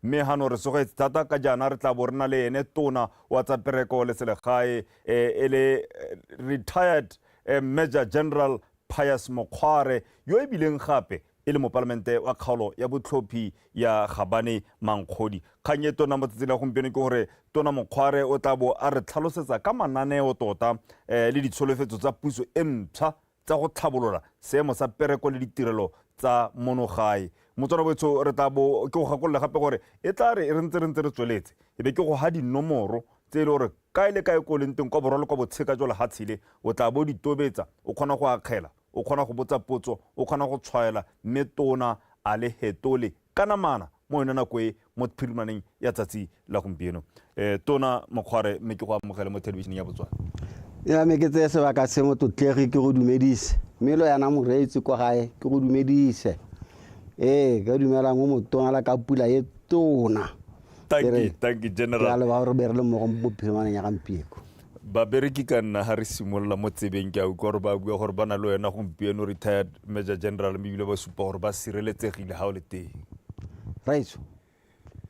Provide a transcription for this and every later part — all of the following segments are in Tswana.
Mme hano re sogetse thata ka jaana re tla bo re na le ene tona wa tsa pereko le selegae e le retired Major General Pius Mokgware yo e bileng gape e le mopalamente wa kgaolo ya botlhophi ya Gabane Mankgodi. Kgang e tona mo tsatsing la gompieno ke gore Tona Mokgware o tla bo a re tlhalosetsa ka mananeo tota le ditsholofetso tsa puso e mpsha tsa go tlhabolola seemo sa pereko le ditirelo tsa mono gae. Motswana betsho re tla bo ke go gakolola gape gore e tla re re ntse re ntse re tsweletse e be ke go ha dinomoro tse e le gore kae le kae ko o leng teng kwa borwa le kwa botsheka jwa lehatshe le o tla bo di tobetsa o kgona go akgela o kgona go botsa potso o kgona go tshwaela mme tona a le hetole ka namana mo yone nako e mo phirimaneng ya tsatsi la gompieno. Um Tona Mokgware, mme ke go amogele mo thelebišeneng ya Botswana. Ya me ke tseye sebaka se motlotlegi ke go dumedise mme lo yana moreetsi kwa gae ke go dumedise ee ka dumelang o motona la ka pula e tona. Thank you, thank you general. Ke a leboga gore be re le mmogo mo phirimaneng ya gampieko. Babereki ka nna ga re simolola mo tsebeng ke a utlwa gore ba bua gore ba na le wena gompieno retired major general mme ebile ba supa gore ba sireletsegile ga o le teng. Raetsho,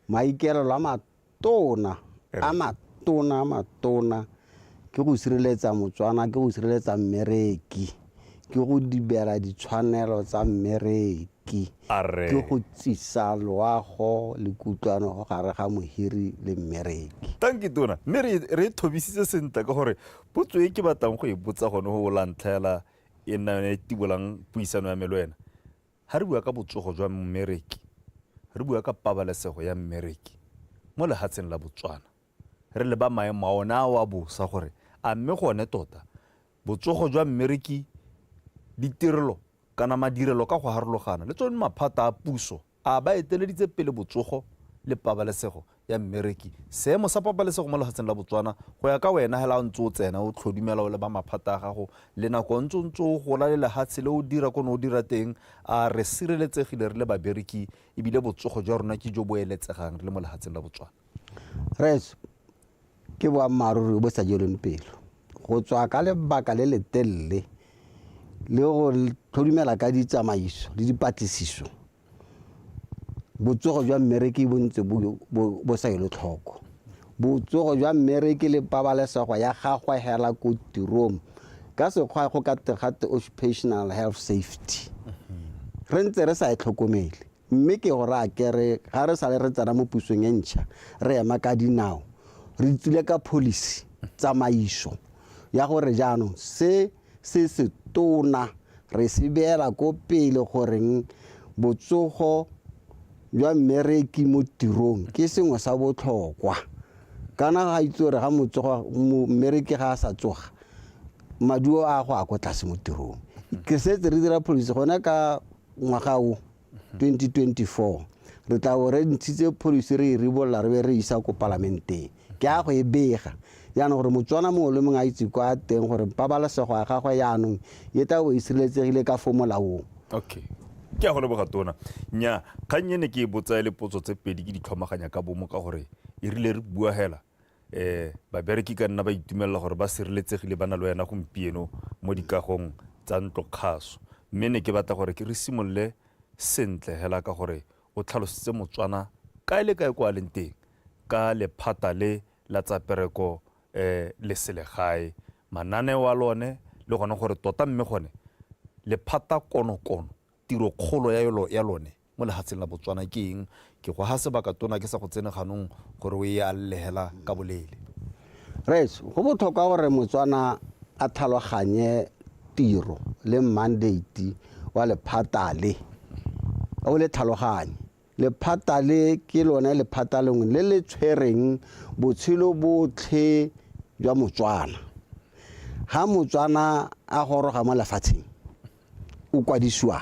maikaelelo a matona, a matona, a matona ke go sireletsa Motswana, ke go sireletsa mmereki, ke go dibela ditshwanelo tsa mmereki. Ke go tsisa loago le kutlwano go gare ga mohiri le mmereki. Tanki Tona, mme re re e thobisitse sentle ka gore potso e ke batlang go e botsa gone go la ntlha hela e nna yone e tibolang puisano ya me le wena. Ha re bua ka botsogo jwa mmereki, re bua ka pabalesego ya mmereki mo lehatsheng la Botswana, re leba maemo a one ao a bosa gore a mme gone tota botsogo jwa mmereki, ditirelo kana madirelo ka go harologana le tsone maphata a puso a ba eteleditse pele botsogo le pabalesego ya mmereki. Seemo sa pabalesego mo lefatsheng la Botswana go ya ka wena hela o ntse o tsena o tlhodumela o leba maphata a gago le nako o ntse o ntse o gola le lehatshe le o dira ko ne o dira teng a re sireletsegile re le babereki ebile botsogo jwa rona ke jo bo eletsegang re le mo lehatsheng la Botswana? Rraetsho, ke boammaaruri bo sa jelweng pelo. Go tswa ka lebaka le letelele le go tlhodumela ka ditsamaiso le dipatlisiso, botsogo jwa mmereki bo ntse bo sa elwe tlhoko. Botsogo jwa mmereki le pabalesego ya gagwe hela ko tirong, ka sekgwa go ka te gate occupational health safety, re ntse re sa e tlhokomele. Mme ke go raya ke re ga re sale re tsena mo pusong e ntšha, re ema ka dinao, re tsile ka policy, tsamaiso ya gore jaanong se se se tona re se beela ko pele goreng botsogo jwa mmereki mo tirong ke sengwe sa botlhokwa. Kana ga itse gore ga mmereki ga a sa tsoga, maduo a go a ko tlase mo tirong. Ke setse re dira policy gone ka ngwaga o 2024 re tla bo re ntshitse policy re e ribolola re be re isa ko palamenteng ke a go e bega jaanong gore motswana mongwe le mongwe a itse kwa teng gore pabalesego ya gagwe jaanong e tla bo e sireletsegile ka fo molaong. Okay, ke a go leboga tona. Nya kgang e ne ke e botsa e le potso tse pedi ke di tlhomaganya ka bomo ka gore e rile re bua hela um babereki ka nna ba itumelela gore ba sireletsegile ba na le wena gompieno mo dikagong tsa ntlo kgaso. Mme ne ke batla gore ke re simolole sentle hela ka gore o tlhalositse Motswana kae le kae ko a leng teng ka lephata le la tsa pereko um le selegae, mananeo a lone le gone gore tota mme gone lephata konokono tiro kgolo ya lone mo lehatsheng la Botswana ke eng? Ke go ha sebaka tona ke sa go tsene ganong gore o e alle hela ka boleele. Rraetsho, go botlhokwa gore Motswana a tlhaloganye tiro le mandate wa lephata le, o le tlhaloganye. Lephata le ke lone lephata lengwe le le tshwereng botshelo botlhe jwa Motswana. Ha Motswana a goroga mo lefatsheng, o kwadisiwa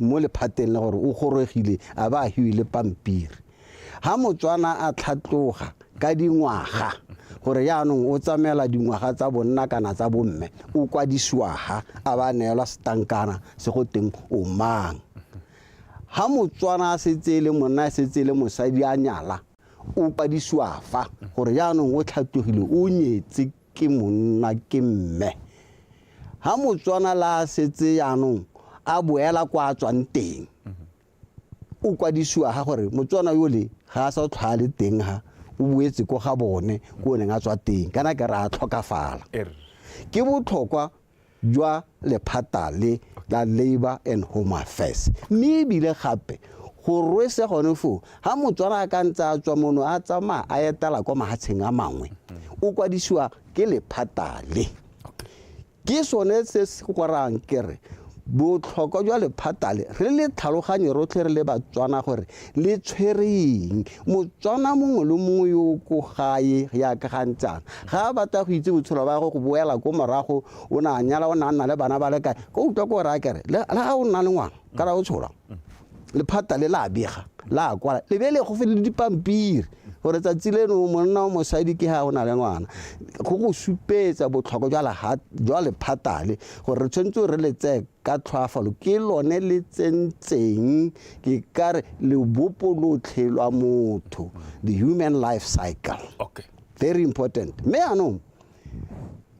mo lephateng la gore o gorogile a ba a hiwe le pampiri. Ha Motswana a tlhatloga ka dingwaga gore jaanong o tsamaela dingwaga tsa bonna kana tsa bomme, o kwadisiwa ha a ba a neelwa setankana se go teng o mang. Ha Motswana a setse e le monna a setse e le mosadi a nyala, o kwadisiwa fa gore jaanong o tlhatlogile o nyetse ke monna ke mme. Ha Motswana la a setse jaanong a boela kwa a tswang teng, O kwadisiwa ga gore Motswana yole ga a sa tlhwa le teng, ga o boetse ko ga bone ko o neng a tswa teng, kana ke re a tlhokafala. Ke botlhokwa jwa lephata le la Labour and Home Affairs. Mme ebile gape go rwese gone foo, ga Motswana a ka ntse a tswa mono a tsamaya a etela kwa mahatsheng a mangwe, o kwadisiwa ke lephata le. Ke sone se se gorang ke re botlhokwa jwa lephata le re le tlhaloganye rotlhe re le Batswana gore le tshwereng. Motswana mongwe le mongwe yo ko gae yaka ga ntsana ga a batla go itse botshelo ba gagwe go boela ko morago, o ne a nyala, o ne a nna le bana ba le kae, ko utlwa ko raya kere le ga o nna le ngwana kana o tshola, lephata le la bega, la kwala, le be le go fe le dipampiri gore tsatsi leno monna o mosadi ke ga o na le ngwana, go go supetsa botlhokwa jwa lephata le gore re tshwanetse re le tseye ka tlhoafalo. Ke lone le tsentseng ke ka re lebopo lotlhe lwa motho, the human life cycle. Very important. Mme yaanong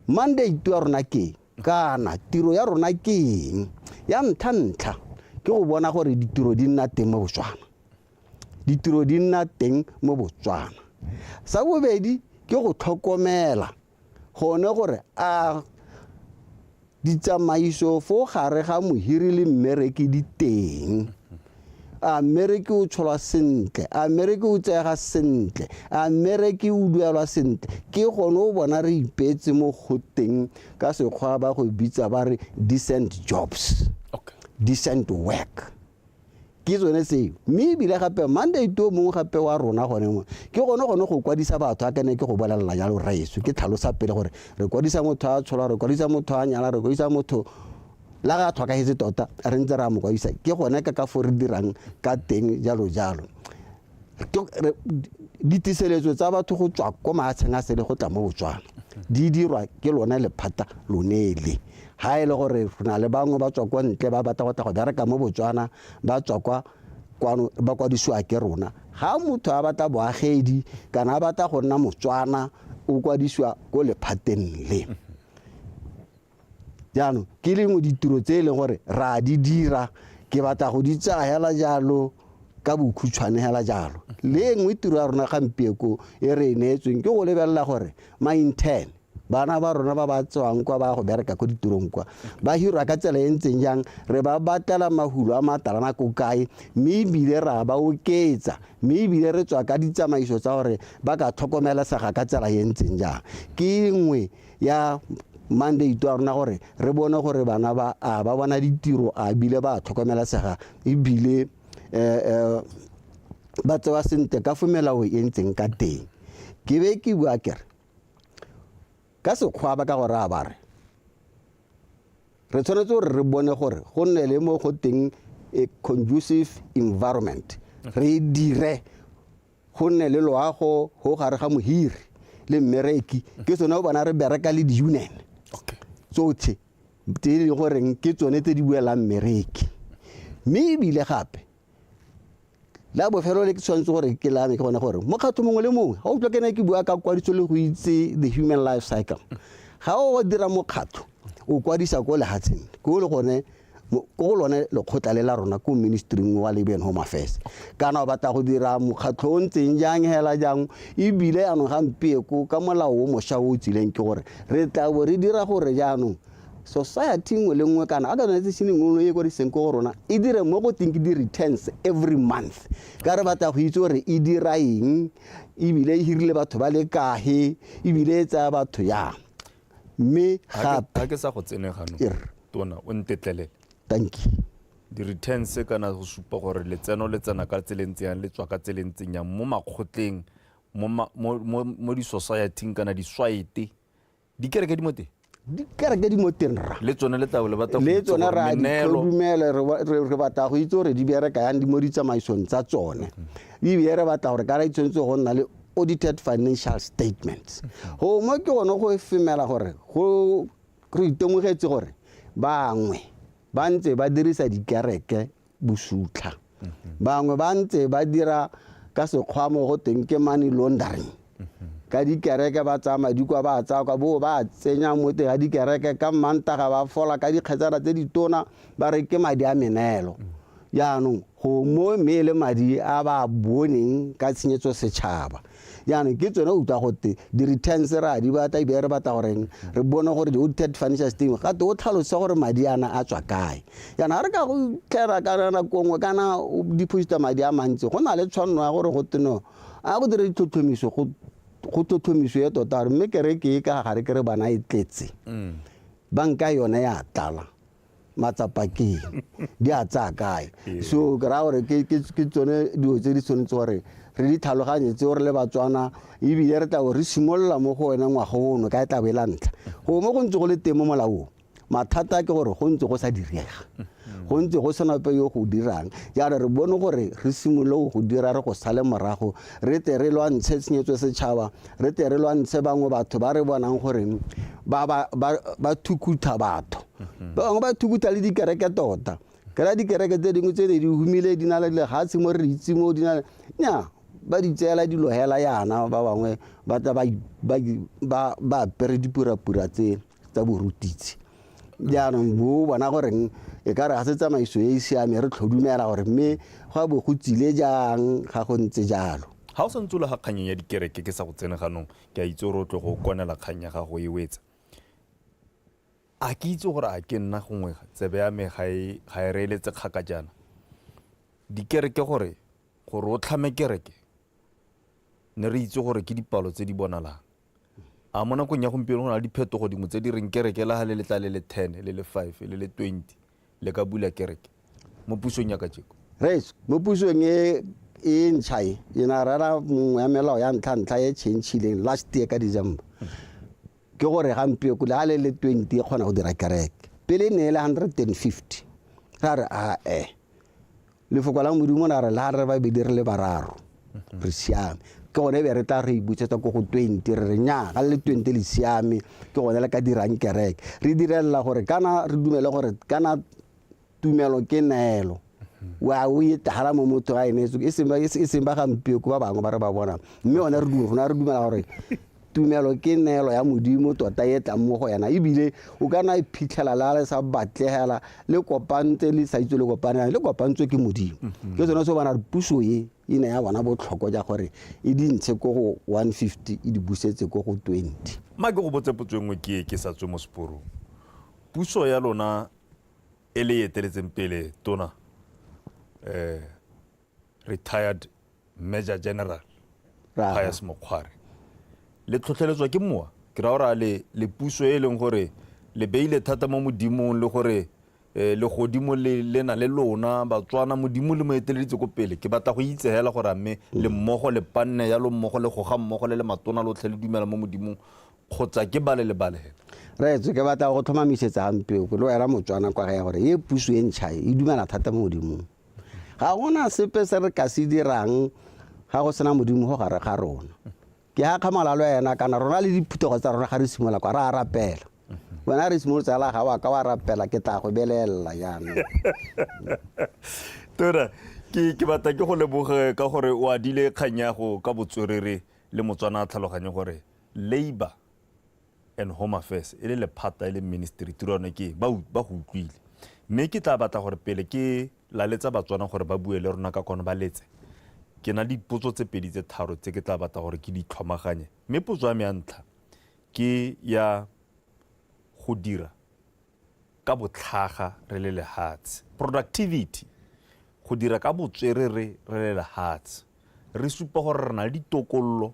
mandate wa rona ke kana tiro ya rona ke eng? Ya ntlha-ntlha ke go bona gore ditiro di nna teng mo Botswana, ditiro di nna teng mo Botswana. Sa bobedi ke go tlhokomela gone gore a ditsamaiso fo gare ga mohiri le mmereki di teng, a mmereki o tsholwa sentle, a mmereki o tseega sentle, a mmereki o duelwa sentle. Ke gone o bona re ipeetse mo go teng ka sekgwa ba go bitsa ba re decent jobs, decent work, ke tsone tseo. Mme ebile gape mandate o mongwe gape wa rona gone mo ke gone go kwadisa batho, a kene ke go bolelela jalo rraeso, ke tlhalosa pele gore re kwadisa motho a tsholwa, re kwadisa motho a nyala, re kwadisa motho la ga a tlhokagetse tota, re ntse re a mo kwadisa. Ke gone ka fo re dirang ka teng jalo jalo. Ditiseletso tsa batho go tswa ko mahatsheng a sele go tla mo Botswana di dirwa ke lone lephata lone le. Ga e le gore re na le bangwe ba tswa kwa ntle ba batla go tla go bereka mo Botswana, ba tswa kwa kwano, ba kwadisiwa ke rona. Ga motho a batla boagedi kana a batla go nna Motswana, o kwadisiwa ko lephateng le. Jaanong ke lengwe ditiro tse e leng gore ra di dira, ke batla go di tsaya hela jalo ka bokhutshwane hela jalo. Le nngwe tiro ya rona gampieko e re e neetsweng ke go lebelela gore ma-intern, bana ba rona ba ba tswang kwa ba go bereka ko ditirong kwa, ba hirwa ka tsela e ntseng jang, re ba batlela mahulo a matalana ko kae, mme ebile ra ba oketsa, mme ebile re tswa ka ditsamaiso tsa gore ba ka tlhokomelesega ka tsela e ntseng jang. Ke nngwe ya mandate wa rona gore re bone gore bana ba a ba bona ditiro, a ebile ba tlhokomelesega, ebile ba tsewa sentle ka fo melao e ntseng ka teng. Ke be ke bua kere ka sekgwa ba ka gore a ba re re tshwanetse gore re bone gore go nne le mo go teng a conducive environment, re dire go nne le loago go gare ga mohiri le mmereki. Ke sone o bona re bereka le di-union tsotlhe tse e leng goreng ke tsone tse di buelang mmereki. Mme ebile gape la bofelo le ke tshwanetse gore ke lame ke gone gore mokgatlho mongwe le mongwe ga o utlwa ke ne ke bua ka kwadiso le go itse the human life cycle, ga o dira mokgatlho o kwadisa ko lehatsheng ko le gone ko go lone lekgotla le la rona ko ministering wa Labour and Home Affairs, kana o batla go dira mokgatlho o ntseng jang hela jang. Ebile jaanong gampieko ka molao o mošwa o tsileng ke gore re tla bo re dira gore jaanong society nngwe le nngwe kana organization nngwe le e kwadiseng ko go rona e dire mo go teng ke di-returns every month, ka re batla go itse gore e dira eng, ebile e hirile batho ba le kae, ebile e tsaya batho yang. Mme gape ga ke sa go tsene gano, tona, o ntetlelele. Thank you. Di-returns kana go supa gore letseno le tsena ka tsela e ntseng yang, le tswa ka tsela e ntseng yang mo makgotleng, mo di-society-ing kana diswaete, dikereke di mo teng? Dikereke di mo teng rra. Le tsone le tla le batla le tsone ra ditlhodumele, re batla go itse gore di bereka yang di mo ditsamaisong tsa tsone, ebile re batla gore kana di tshwanetse go nna le audited financial statements. Go mo ke gone go femela gore go re itemogetse gore bangwe ba ntse ba dirisa dikereke bosutlha, bangwe ba ntse ba dira ka sekgwa mo go teng ke money laundering ka dikereke, ba tsaya madi kwa ba tsaya kwa bo ba tsenya mo teng ga dikereke, ka Mmantaga ba fola ka dikgetsana tse ditona ba re ke madi a meneelo. Jaanong go mo mme e le madi a ba boneng ka tshenyetso setšhaba. Jaanong ke tsone utlwa gote di-returns re a di batla, ebile re batla goreng re bone gore di-audited financial statement gate o tlhalose gore madi ana a tswa kae. Jaanong ga re ka go tlhela ka nako nngwe kana o deposita madi a mantsi, go na le tshwanno ya gore gote no a go dire ditlhotlhomiso, go tlhotlhomiso e tota gore mme kereke e ka gare ke re bana e tletse, banka yone ya tlala, matsapa ke eng, di a tsaya kae. So ke raya gore ke tsone dilo tse di tshwanetse gore re di tlhaloganye tseo re le Batswana, ebile re tla bo re simolola mo go one ngwaga ono ka e tla bo e la ntlha. Go mo go ntse go le teng mo molaong, mathata ke gore go ntse go sa direga, go ntse go sena ope yo go dirang. Jaanong re bone gore re simolole go dira, re go sale morago, re tle re lwantshe tshenyetso setšhaba, re tle re lwantshe bangwe batho ba re bonang gore ba thukutha batho, ba bangwe ba thukutha le dikereke tota. Kry-a dikereke tse dingwe tse ne di humile, di na le lehatshe mo re itse mo di na le nya, ba di tseela dilo hela yana, ba bangwe ba tla ba apere dipurapura tse tsa borutitse. Jaanong bo bona goreng e ka re ga se tsamaiso e e siame, re tlhodumela gore mme go a bo go tsile jang ga go ntse jalo. Ga o santse o le ga kganyeng ya dikereke, ke sa go tsene ganong, ke a itse gore o tle go konela kgang ya gago e wetsa. A ke itse gore a ke nna gongwe tsebe ya me ga e reeletse kgaka jaana. Dikereke gore o tlhame kereke, ne re itse gore ke dipalo tse di bonalang. A mo nakong ya gompieno go na le diphetogo dingwe tse di reng kereke le ga le letla le le 10, le le 5, le le 20, le ka bula kereke mo pusong ya kajeko? Reis, mo pusong e e ntšha e, e na rera mongwe ya melao ya ntlha-ntlha e change-ileng last year ka December. Ke gore gampieko le ga le le 20 e kgona go dira kereke. Pele e ne e le 150. Ra re a e. Lefoko la Modimo la re la re babedi re le bararo, re siame. Ke gone be re tla re ibusetsa ko go 20, re re nya ga le 20 le siame, ke gone le ka dirang kereke. Re dirella gore kana re dumele gore kana tumelo ke neelo. Wa o e tlhala mo motho a ene e seng ba gampieko ba bangwe ba re ba bonang. Mme one re dumela, re dumela gore tumelo ke neelo ya Modimo tota e tlang mo go yena, ebile o ka na iphitlhela la le sa batlegela le kopantse le sa itse le kopane le kopantswe ke Modimo. Ke sone se bona puso e e ne ya bona botlhokwa ja gore e di ntshe ko go 150 e di busetse ko go 20. Mma ke go botse potso e nngwe ke ke sa tswe mo seporong. Puso ya lona e le eteletseng pele tona retired Major General Pius Mokgware, le tlhotlheletswa ke mowa? Ke ra gore le le puso e leng gore le beile thata mo Modimong, le gore le godimo le na le lona Batswana, Modimo le mo eteleditse ko pele. Ke batla go itse hela gore mme le mmogo le panne ya lo mmogo le goga mmogo le le matona lotlhe le dumela mo Modimong, kgotsa ke bale le bale hela? Re ke batla go tlhomamisetsa gampieko le wena Motswana kwa gae gore e puso e ntšha e dumela thata mo Modimong. Ga gona sepe se re ka se dirang ga go sena Modimo go gare ga rona. Ke ga kgamala le wena kana rona le diphuthego tsa rona ga re simolola kwa re a rapela. Wena re simolotse ala ga wa ka wa rapela, ke tla go belelela jaanong. Tona, ke batla ke go leboge ka gore o adile kgang ya go ka botswerere le Motswana a tlhaloganye gore Labour and Home Affairs e le lephata e le ministry tiro yone ke ba go utlwile. Mme ke tla batla gore pele ke laletsa Batswana gore ba bue le rona ka kono ba letse. Ke na le dipotso tse pedi tse tharo tse ke tla batla gore ke di tlhomaganye. Mme potso ya me ya ntlha ke ya go dira ka botlhaga re le lehatshe. Productivity, go dira ka botswerere re le lehatshe. Re supa gore re na le ditokololo,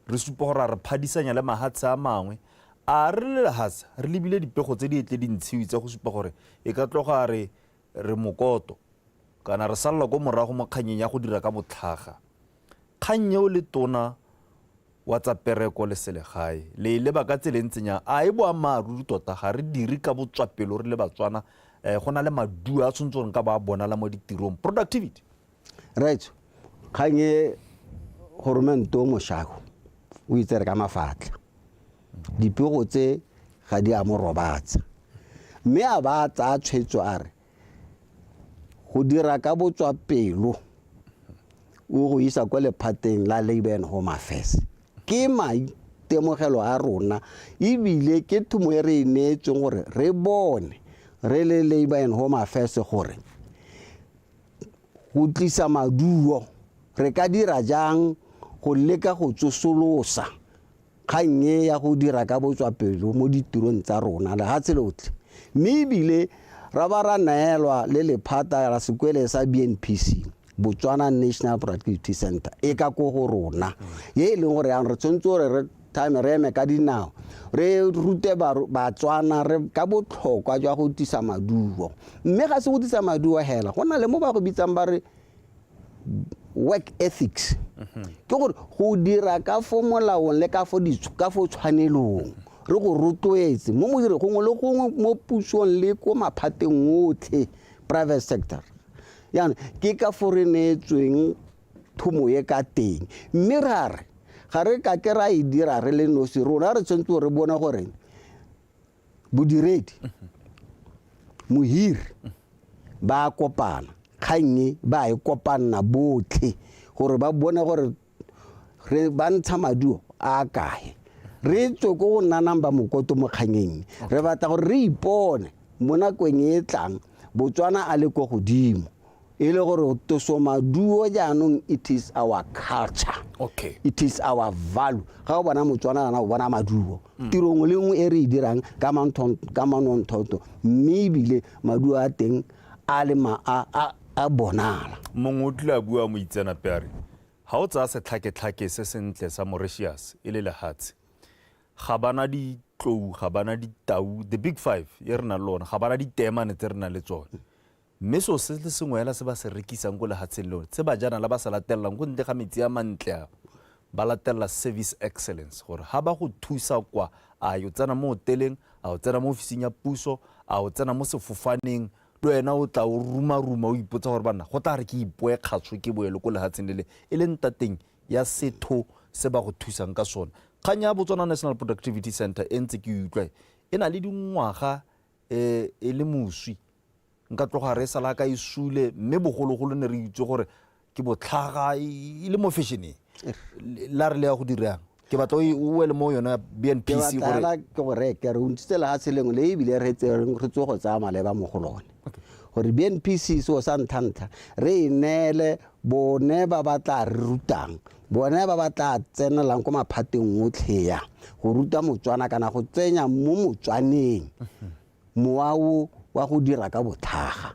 re supa gore re phadisanya le mahatshe a mangwe. A re le lehatshe re lebile dipego tse di etle di ntshiwe tsa go supa gore e ka tloga re mokoto kana re salla ko morago mo kganyeng ya go dira ka botlhaga. Kgang eo le tona wa tsa pereko le selegae le e leba ka tsela e ntseng yang? A e boammaaruri tota ga re dire ka botswapelo re le Batswana? Go na le maduo a tshwanetse gore nka ba bonala mo ditirong. Productivity. Right. Kgang e goromente o mošago o itse re ka mafatlha. Dipego tse ga di a mo robatsa. Mme a ba tsaya tshwetso a re go dira ka botswapelo o go isa kwa lephateng la Labour and Home Affairs. Ke maitemogelo a rona ebile ke thomo e re e neetsweng gore re bone re le Labour and Home Affairs gore Go tlisa maduo, re ka dira jang go leka go tsosolosa kgang e ya go dira ka botswapelo mo ditirong tsa rona lehatshe lotlhe? Mme ebile ra ba ra neelwa le lephata la sekwele sa BNPC, Botswana National Productivity Center, e ka ko go rona, ye e leng gore yang re tshwanetse gore re time re eme ka dinao re rute Batswana re ka botlhokwa jwa go tisa maduo. Mme ga se go tisa maduo hela, go na le mo ba go bitsang ba re work ethics, ke gore go dira ka fo molaong le ka fo ka fo tshwanelong. Re go rotloetse mo modiri gongwe le gongwe mo pusong le ko maphateng otlhe, private sector. Jaanong ke ka fo re neetsweng thomo e ka teng, mme ra re ga re ka ke ra e dira re le nosi. Rona re tshwanetse re bone gore bodiredi, mohiri ba kopana, kgang e ba e kopanna botlhe gore ba bone gore re ba ntsha maduo a kae, re tswe ko go nnanang ba mokoto mo kganyeng. Re batla gore re ipone mo nakong e e tlang Botswana a le ko godimo, e le gore toso maduo jaanong it is our culture, it is our value. Ga o bona Motswana yana, o bona maduo. Tiro nngwe le nngwe e re e dirang ka manontlhotlho, mme ebile maduo a teng a le a bonala. Mongwe o tlile a bua, moitseanape, a re ga o tsaya setlhaketlhake se sentle sa Mauritius e le lehatshe, ga bana ditlou, ga bana ditau, the big five e re nang le one, ga bana diteemane tse re nang le tsone, mme seo se le sengwe hela se ba se rekisang ko lehatsheng leo, se bajanala ba se latelelang ko ntle ga metsi a mantle a, ba latelela service excellence, gore ga ba go thusa kwa, a yo tsena mo hoteleng, a o tsena mo ofising ya puso, a o tsena mo sefofaneng, le wena o tla o ruma-ruma, o ipotsa gore banna go tla re ke ipoe kgatsho ke boele ko lehatsheng le le e leng tateng ya setho se ba go thusang ka sone. Kgang ya Botswana National Productivity Center e ntse ke e utlwa e na le dingwaga e le moswi, nka tloga re sala ka e sule, mme bogologolo ne re itse gore ke botlhaga e le mo fashioneng. La re le ya go dirang, ke batla o wele mo yone BNPC. Ke batla ke go reke re untshitse lehatshe lengwe le ebile re re tse go tsaya maleba mo go lone, gore BNPC seo sa ntlha-ntlha re e neele bone ba ba tla re rutang, bone ba ba tla tsenelang ko maphateng otlhe ya go ruta Motswana kana go tsenya mo Motswaneng mowa o wa go dira ka botlhaga,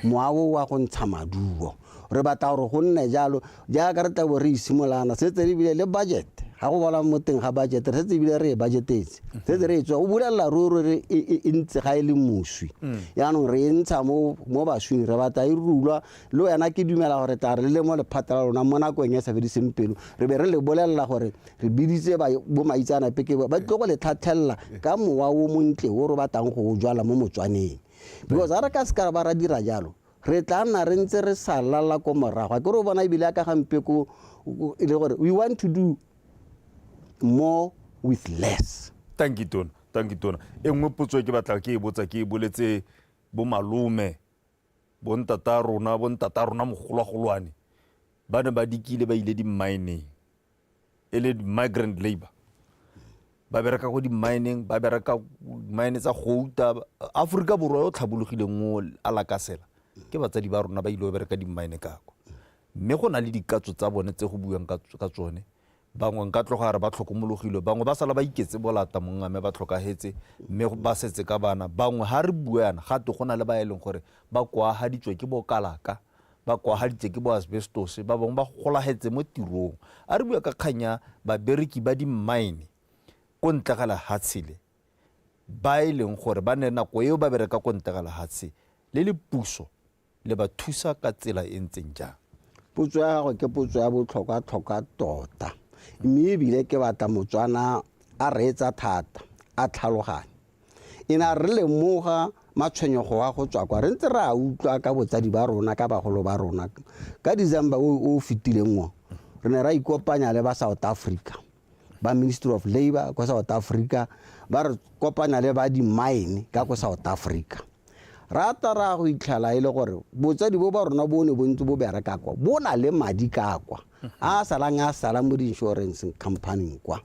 mowa o wa go ntsha maduo. Re batla gore go nne jalo jaaka re tla bo re isimolana setse re bile le budget. Ga go bola mo teng ga budget, re setse ebile re e budgetetse, setse re e tswa o bulelela ruri re e ntse ga e le moswi. Jaanong re e ntsha mo baswing, re batla e rulwa le wena. Ke dumela gore tla re le mo lephata la lona mo nakong e sa fediseng pelo, re be re le bolelela gore re biditse bo maitseanape ke ba tlo go le tlhatlhelela ka mowa o montle o re batlang go o jwala mo Motswaneng, because ga re ka se ka ba ra dira jalo, re tla nna re ntse re sa lala ko morago. A ke re o bona ebile ka gampe ko e le gore we want to do more with less. Thank you, tona. Thank you, tona. E nngwe potso e ke batla ke e botsa, ke e boletse bo malome, bontata rona, bontata rona mogolwagolwane ba ne ba dikile ba ile di-mineng e le migrant labor, ba bereka ko di-mineng, ba bereka mine tsa gouta. Aforika Borwa yo tlhabologileng o a lakasela ke batsadi ba rona ba ile go bereka di-mine ka kwa, mme go na le dikatso tsa bone tse go buang ka tsone. Bangwe nka tloga re ba tlhokomologilwe, bangwe ba sala ba iketse bolata mongame, ba tlhokagetse mme ba setse ka bana. Bangwe ga re bua yana gate go na le ba e leng gore ba koagaditswe ke bokalaka, ba koagaditse ke bo asbestos, ba bangwe ba golagetse mo tirong. A re bua ka kgang ya babereki ba di-mine ko ntle ga lehatshe le, ba e leng gore ba ne nako eo ba bereka ko ntle ga lehatshe le, le puso le ba thusa ka tsela e ntseng jang? Potso ya gago ke potso ya botlhokwa-tlhokwa tota, mme ebile ke batla Motswana a reetsa thata a tlhaloganye. E na re lemoga matshwenyego a go tswa kwa re ntse re a utlwa ka botsadi ba rona, ka bagolo ba rona. Ka December o fetileng o, re ne ra ikopanya le ba South Africa, ba Ministry of Labour ko South Africa, ba re kopanya le ba di-mine ka ko South Africa. Rata ra go itlhela e le gore botsadi bo ba rona bo ne bo ntse bo bereka kwa, bo na le madi ka kwa a salang, a sala mo di-insurance company kwa,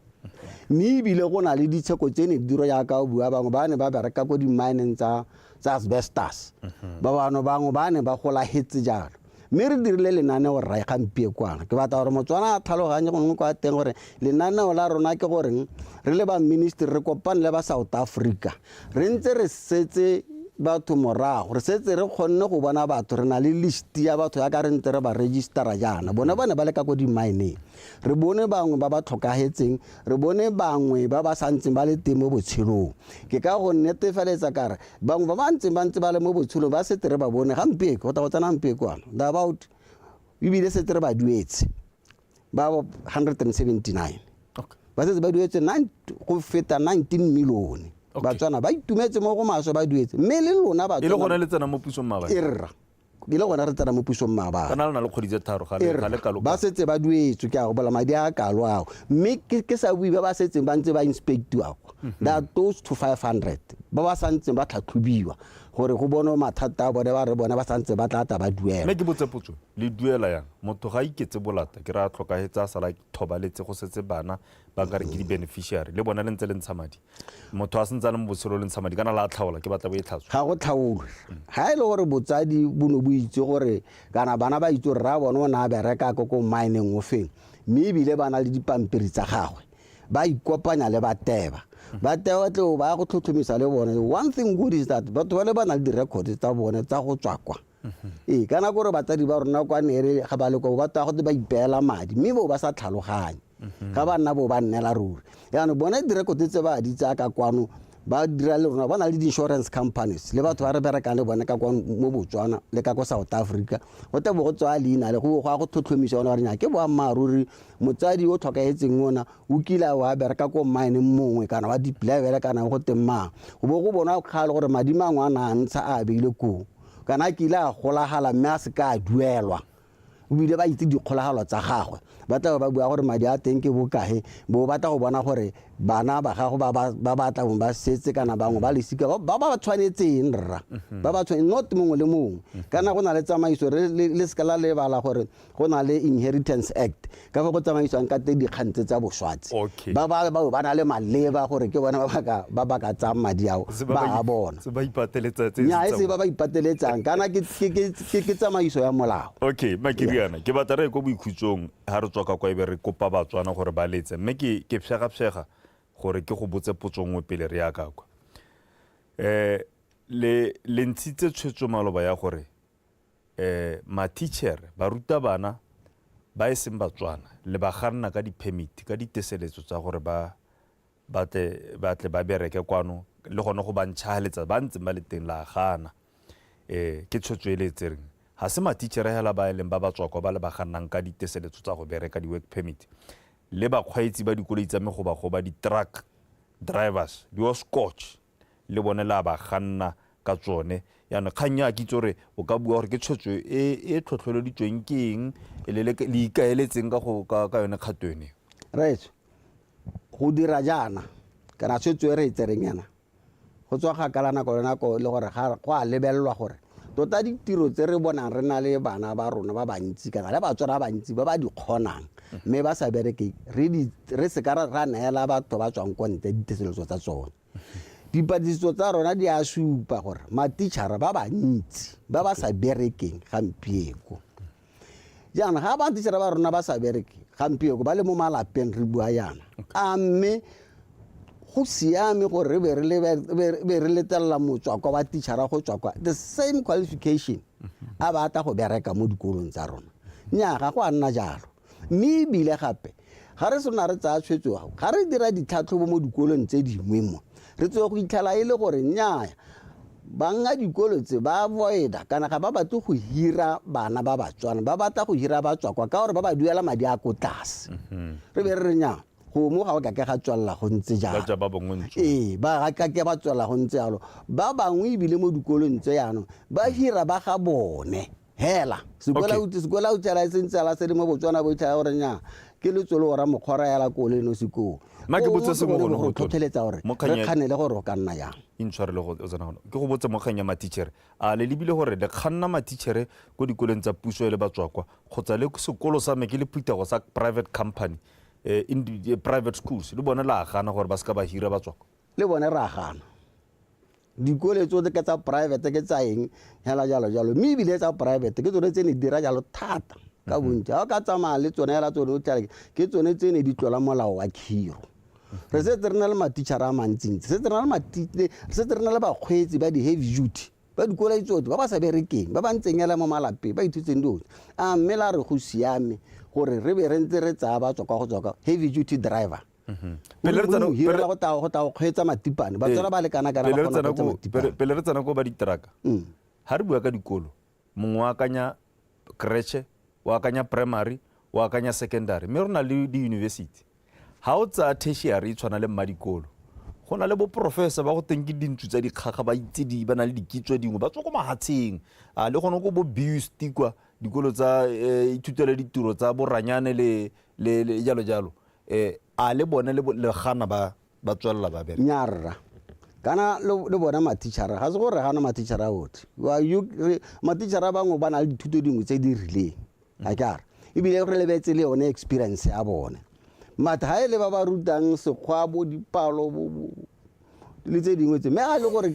mme ebile go na le ditsheko tse ne di dirwa jaaka o bua. Bangwe ba ne ba bereka ko di-mineng tsa asbestos, ba bangwe ba ne ba golagetse jalo. Mme re dirile lenaneo rra gampie kwana. Ke batla gore Motswana a tlhaloganye gongwe kwa teng gore lenaneo la rona ke goreng re le ba ministry re kopane le ba South Africa. Re ntse re setse batho morago, re setse re kgonne go bona batho, re na le list ya batho yaka re ntse re ba registera jaana. Bone ba ne ba le ka ko di-mineng. Re bone bangwe ba ba tlhokagetseng, re bone bangwe ba ba santseng ba le teng mo botshelong. Ke ka go netefaletsa ka re bangwe ba ba ntseng ba ntse ba le mo botshelong ba setse re ba bone gampieko, go tla go tsena gampieko ano, the about ebile setse re ba duetse ba 179. Ba setse ba duetse go feta 19 million. Batswana ba itumetse mo go maswe ba duetse. Mme le lona Batswana. E le gone le tsena mo pusong maabane? E rra. E le gona re tsena mo pusong maabane. Kana le na le kgwedi tse tharo ga le kalo. Ba setse ba duetswe, ke a go bola madi a kalo ao. Mme ke sa bue ba ba setseng ba ntse ba inspectiwa kwa. They are close to 500 ba ba santseng ba tlhatlhobiwa gore go bonwe mathata a bone ba re bone ba santse ba tla tla ba duela. Mme ke botse potso, le duela yang? Motho ga a iketse bolata, ke raya tlhokahetse a sala thobaletse go setse bana ba nkare ke di-beneficiary, le bona le ntse le ntsha madi. Motho a sentse a le mo botshelong le ntsha madi, kana la tlhaola, ke batla bo e tlhatswa. Ga go tlhaolwe. Ga e le gore botsadi bo ne bo itse gore kana bana ba itse gore rra bone o ne a bereka ko ko mineng o feng, mme ebile ba na le dipampiri tsa gagwe, ba ikopanya le bateba. Bateba ba tle ba go tlhotlhomisa le bone. One thing good is that batho ba le ba na le di-record tsa bone tsa go tswa kwa. Ee, ka nako gore batsadi ba rona kwa nere ga ba le kwa ba tla go ba ipeela madi, mme bo ba sa tlhaloganye. Ga ba nna bo ba nnela ruri. Jaanong bone direkoto tse ba di tsaya ka kwano ba dira le rona, ba na le di-insurance companies le batho ba re berekang le bone ka kwa mo Botswana le ka kwa South Africa. Go tla bo go tsaya leina le go go ya go tlhotlhomisa gone gore nya ke boammaaruri motsadi o tlhokahetseng ona o kile wa bereka ko mine mongwe kana wa deep level kana go teng mang. Go bo go bonwa kgale gore madi mangwe a na a ntsha a beile koo, kana a kile a golagala mme a seka a duelwa. Ebile ba itse dikgolagalo tsa gagwe, ba tla ba bua gore madi a teng ke bokae, bo batla go bona gore bana ba gago ba ba tla bong ba setse kana bangwe ba lesika ba ba tshwanetseng rra, ba ba tshwanetseng, not mongwe le mongwe. Kana go na le tsamaiso, le seka la lebala gore go na le Inheritance Act ka fa go tsamaisiwang ka teng dikgang tse tsa boswatsi. Ba ba ba ba na le maleba gore ke bone ba ba ka tsayang madi ao, ba a bona. Se ba ipateletsa tse Nnyaa, e se ba ba ipateletsang, kana ke tsamaiso ya molao. Okay, Makiriana, ke batla re ye ko boikhutsong ha re tswa ka kwa ebe re kopa Batswana gore ba letse, mme ke pshega-pshega gore ke go botse potso nngwe pele re ya ka kwa. Le le ntshitse tshwetso maloba ya gore matichere, barutabana ba e seng Batswana le ba ganna ka di-permit, ka diteseletso tsa gore ba batle ba bereke kwano, le gone go ba ntšhaletsa ba ntseng ba le teng la gana. Ke tshwetso e le e tsereng. Ga se matichere hela ba e leng ba ba tswa kwa ba le ba gannang ka diteseletso tsa go bereka di-work permit, le bakgweetsi ba dikoloi tsa megobagoba, di-truck drivers, di-oscotch le bone la ba ganna ka tsone. Jaanong kgang ya kitso gore o ka bua gore ke tshwetso e e tlhotlheleditsweng ke eng, le ikaeletseng ka go ka yone kgato yone. Right. Go dira jaana kana tshwetso e re e tsereng yana go tswa kgakala nako le nako, le gore go a lebelelwa gore tota ditiro tse re bonang re na le bana ba rona ba bantsi kana le Batswana ba bantsi ba ba di kgonang mme ba sa bereke, re seka ra neela batho ba tswang kwa ntle diteseletso tsa tsone. Dipatlisiso tsa rona di a supa gore matichara ba bantsi ba ba sa berekeng gampieko. Jaanong ga matichara ba rona ba sa bereke gampieko ba le mo malapeng re bua yana, a mme go siame gore re be re letelela motswakwa wa tichara go tswa kwa the same qualification a ba tla go bereka mo dikolong tsa rona? Nnyaa, ga go a nna jalo. Mme ebile gape ga re sena re tsaya tshwetso, ga re dira ditlhatlhobo mo dikolong tse dingwe mo re tswe go itlhela e le gore nnyaa, banga dikolo tse ba avoida kana ga ba batle go hira bana ba Batswana, ba batla go hira batswakwa ka gore ba ba duela madi a ko tlase. Re be re re nnyaa, go mo ga o kake ga tswelela go ntse jalo. Ee, ba ga kake ba tswelela go ntse jalo. Ba bangwe ebile mo dikolong tse jaanong ba hira ba ga bone hela. Sekolo o tsela e sentse la se le mo Botswana bo itlhela gore nnyaa, ke letsolo ora mokgora hela ko le nosi koo. Mma ke botse sengwe gone go tlhotlheletsa gore re kganele gore o ka nna yang. Intshwarele go tsena gone. Ke go botse mo kgang ya matichere. A le lebile gore le kganna matichere ko dikolong tsa puso e le batswakwa kgotsa le sekolo sa me ke le phuthego sa private company, private schools, le bone la gana gore ba seka ba hira batswakwa? Le bone ra gana. Dikole tsotlhe ke tsa private ke tsa eng hela jalo jalo, mme ebile tsa private ke tsone tse ne dira jalo thata ka bontsi. Ga o ka tsamaya le tsone hela tsone o tla ke tsone tse ne di tlola molao wa khiro. Re setse re na le matitšhara a mantsintsi, setse re na le bakgweetsi ba di-heavy duty ba dikoloi tsotlhe ba ba sa berekeng, ba ba ntseng hela mo malapeng ba ithutseng dilo. A mme la re go siame gore re be re ntse re tsaya ba tswa kwa go tswa kwa heavy duty driver. Pele re tsena go tla go kgweetsa matipane, Batswana ba le kana kana ba kgona go kgweetsa matipane. Pele re tsena ko ba diteraka, ha re bua ka dikolo, mongwe o akanya creche, o akanya primary, o akanya secondary, mme re na le di-university. Ha o tsaya tertiary e tshwana le mmadikolo, go na le bo professor ba go teng ke dintsu tsa dikgaga, ba itse di ba na le dikitso dingwe, ba tswa ko mahatsheng, a le gone ko bo BUST kwa dikolo tsa ithutelo ditiro tsa boranyane le le jalo jalo. A le bone le gana ba tswelela ba bereka? Nnyaa, kana le bona matitšhara, ga se gore gana matitšhara otlhe. Matitšhara bangwe ba na le dithuto dingwe tse di rileng, ga ke a re ebile re lebetse le yone experience ya bone. But ha e le ba ba rutang sekgwa bo dipalo bo le tse dingwe tse, mme ga e le gore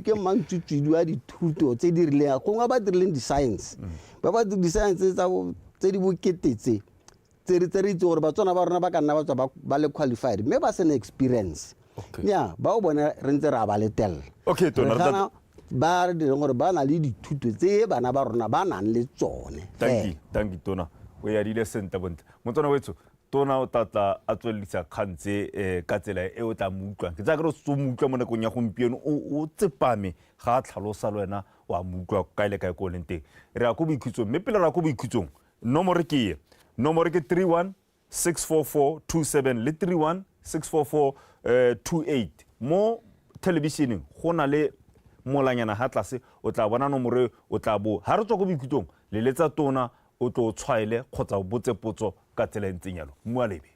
ke mantsutswidi wa dithuto tse di rileng, gongwe ba dirileng di-science, ba ba di-science tse di bokete tse tse re itse gore Batswana ba rona ba ka nna ba tswa ba le qualified mme ba sena experience. Nya bao bone re ntse re a ba letelela. Okay, Tona, re gana ba re direng gore ba na le dithuto tse bana ba rona ba nang le tsone. Thank you Tona, o yadile sentle bontle. Motswana wetso, Tona o tla a tswelelisa kgang tse ka tsela e o tla mo utlwang. Ke tsaya ke re o mo utlwa mo nakong ya gompieno, o tsepame ga a tlhalosa le wena wa mo utlwa kae le kae ko o leng teng. Re ya ko boikhutsong, mme pele re ya ko boikhutsong, nomoro ke e. Nomoro ke 3164427 le 3164428. Mo thelebišeneng go na le molanyana ga tlase, o tla bona nomoro e, o tla bo ha re tswa ko boikhutsong leletsa Tona o tlo tshwaele kgotsa o botse potso ka tsela e ntseng jalo. Mmualebe.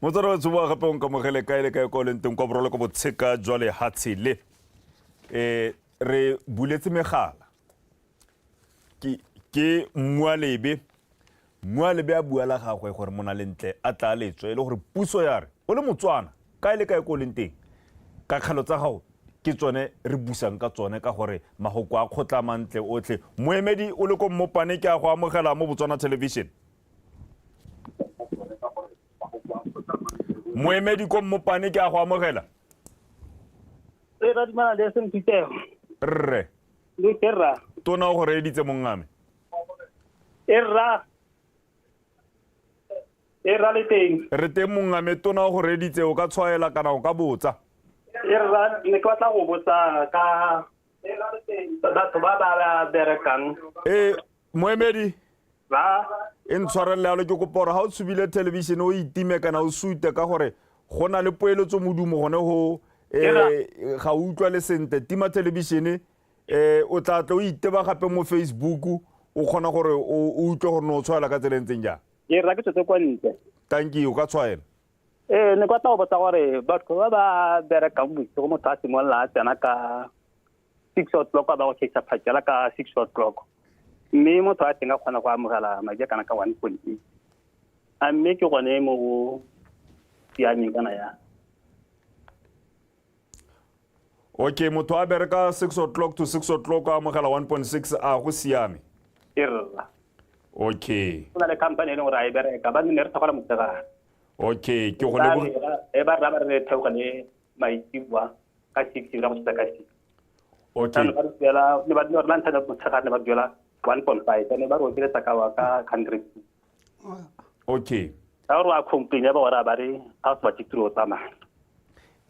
Motswana wa tshoboa gape o nkamogele kae le kae kwa o leng teng kwa borolo ko botsheka jwa lehatshe le. Re buletse megala. Ke Mmualebe. Mmualebe a bua la gagwe gore Monalentle a tla letswe e le gore puso ya re o le Motswana kae le kae ko o leng teng, kakgelo tsa gago ke tsone re busang ka tsone ka gore mahoko a kgotla mantle otlhe. Moemedi o le ko Mmopane, ke a go amogela mo Botswana Television. Moemedi ko Mmopane, ke a go amogela. Re ra dumela le seng thutego. Rre. Le ke rra. Tona o go reeditse mongame. E rra. E rra le teng. Re teng mongame, Tona o go reeditse, o ka tshwaela kana o ka botsa. E rra, ne ke batla go botsa ka batho ba ba berekang. Moemedi. Ba e ntshwarele yalo, ke kopa gore ha o tshubile television o itime kana o sute ka gore go na le poeletso modumo gone go ga o utlwa le sentle. Tima television, o tla tla o iteba gape mo Facebook o kgona gore o utlwe gore no o tshwaela ka tsela e ntseng jang. Ke rra ke tswetse kwa ntle. Thank you, o ka tshwaela. Ne ke batla go botsa gore batho ba ba berekang bosigo, motho a simolola a tsena ka 6 o'clock ba go tšhaisa phakela ka 6 o'clock, mme motho a teng a kgona go amogela madi a kana ka 1.8, a mme ke gone mo go siameng kana ya? Okay, motho a bereka 6 o'clock to 6 o'clock a amogela 1.6, a go siame? E rra. Okay. Go na le company e leng gore a e bereka, ba nne re tlhokola motshegare. Okay, ke go leboga. E ba rra ba re theoga le maitseboa ka 6, ra go tšhaisa ka 6. Okay. Ba re duela, ne ba re la ntlha motshegare ne ba duela 1.5, ne ba re okeletsa ka 100. Okay. Ka gore wa complain ya ba gore ba re ga o se batle tiro o tsamaya.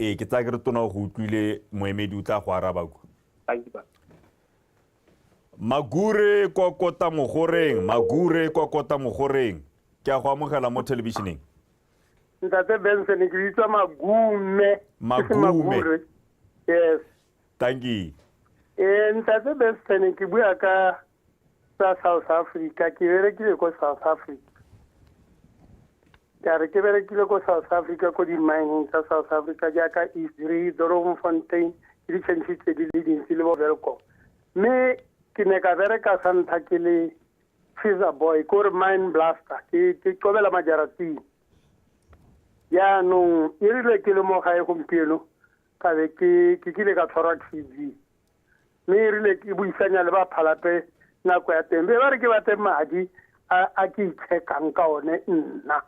Ke tsaya ke re Tona o go utlwile, moemedi o tla go araba kwa. Thank you, ba. Magure kwa kota mogoreng, Magure kwa kota mogoreng. Ke a go amogela mo televisioneng. Ntate Benson, ke bitsa Magume. Magume. Yes. Thank you. Ntate Benson, ke bua ka Tsa South Africa, ke berekile ko South Africa. Ka re ke berekile ko South Africa ko di-mineng tsa South Africa jaaka East Drie, Doornfontein, ke di tšhentšhitse di le dintsi le bo Welkom. Mme ke ne ka bereka sa ntlha ke le Caesar boy, ko re mine blaster, ke ke qobela majarating. Jaanong e rile ke le mo gae gompieno ka be ke ke kile ka tshwarwa TB. Mme e rile ke buisanya le ba phalape nako ya teng, be ba re ke batle madi a a ke itshekang ka one nna.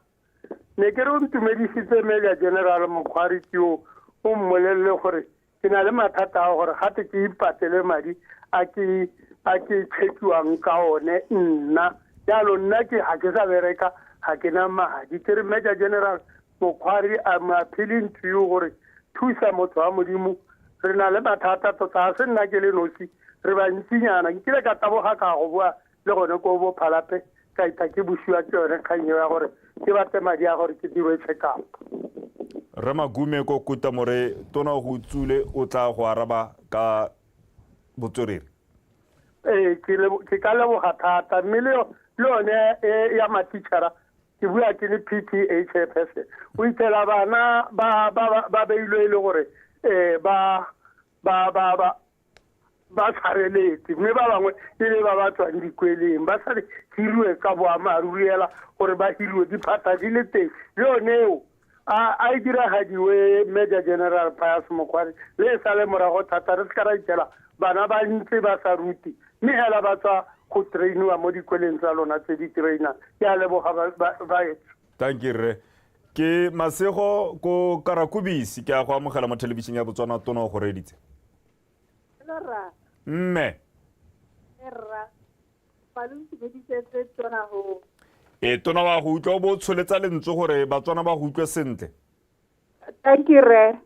Ne ke re o ntumedisitse Major General Mokgwari Tio, o mmolelele gore ke na le mathata a gore gate ke ipatele madi a ke a ke tshekiwang ka one nna. Jalo nna ke ga ke sa bereka, ga ke na madi. Ke re Major General Mokgwari, I'm appealing to you gore thusa motho wa Modimo, re na le mathata tota, ga se nna ke le nosi, re bantsinyana. Nkile ka taboga ka go bua le gone ko bo Phalape, ka ita ke busiwa ke yone kgang eo ya gore ke batle madi a gore ke dirwe check up. Rre Magume ko Kutamore, tona o go utsule, o tla go araba ka botswerere. Ee, ke ke ka leboga thata, mme le le yone e ya matitšhara, ke bua ke le PTA chairperson, o ithela bana ba ba ba beilwe e le gore um ba ba ba ba ba tshwareletse, mme ba bangwe e le ba ba tswang dikweleng ba sa hiriwe ka boammaaruri hela gore ba hiriwe, diphatha di le teng. Le yone eo a a e diragadiwe Major General Pius Mokgware, le e sale morago thata, re se ka ra ithela bana ba ntse ba sa rute mme hela ba tswa go trainiwa mo dikweleng tsa lona tse di trainang. Ke a leboga baetso. Thank you rre. Ke Masego ko Karakubisi, ke a go amogela mo thelebišeng ya Botswana, tona o go reeditse. Hello rra. Mme. E rra. Fa lo ntumedisetse tona go. E tona wa go utlwa, o bo o tsholetsa lentswe gore Batswana ba go utlwe sentle. Thank you rre.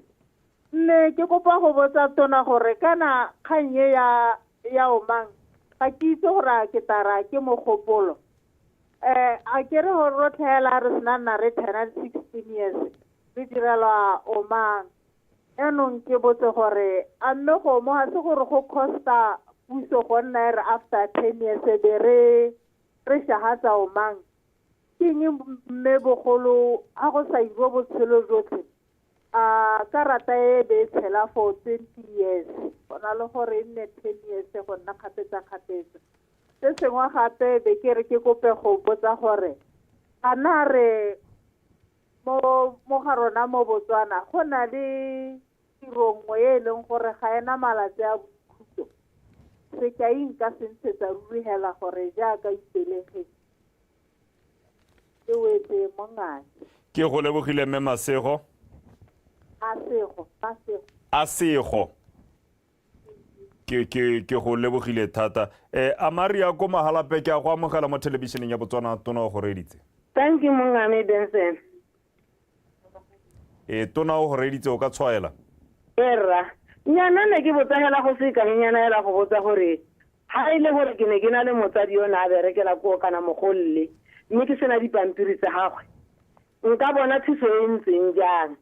Nne ke kopa go botsa tona gore kana kgang e ya ya Omang ga ke itse gore a ke tara ke mogopolo. Eh a ke re gore rotlhe hela re sena nna re turna 16 years re direlwa Omang. Jaanong ke botse gore a mme gomo ga se gore go costa puso go nna e re after 10 years e be re re shahatsa Omang. Ke eng mme bogolo ga go sa irwe botshelo jotlhe a karata e be e tshela for 20 years go na le gore e nne 10 years go nna kgapetsa-kgapetsa. Se sengwe gape be ke re ke kope go botsa gore a na re mo mo ga rona mo Botswana go na le tiro nngwe e e leng gore ga ena malatsi a boikhutso. Sekai nka se ntshetsa ruri hela gore jaaka Ipelegeng ke wetse mongake. Ke go lebogile mme Masego. Masego, Masego. Asego. Ke ke ke go lebogile thata. Eh Amaria ko Mahalape, ke a go amogela mo thelebišeneng ya Botswana, tona o go reeditse. Thank you mongame Benson. E tona o go reeditse, o ka tshwaela. E rra. Nyana ne ke botsa hela go se kang nyana hela go botsa gore ha e le gore ke ne ke na le motsadi yo ne a berekela koo kana mogolle, mme ke sena dipampiri tsa gagwe, nka bona thuso e ntseng jang?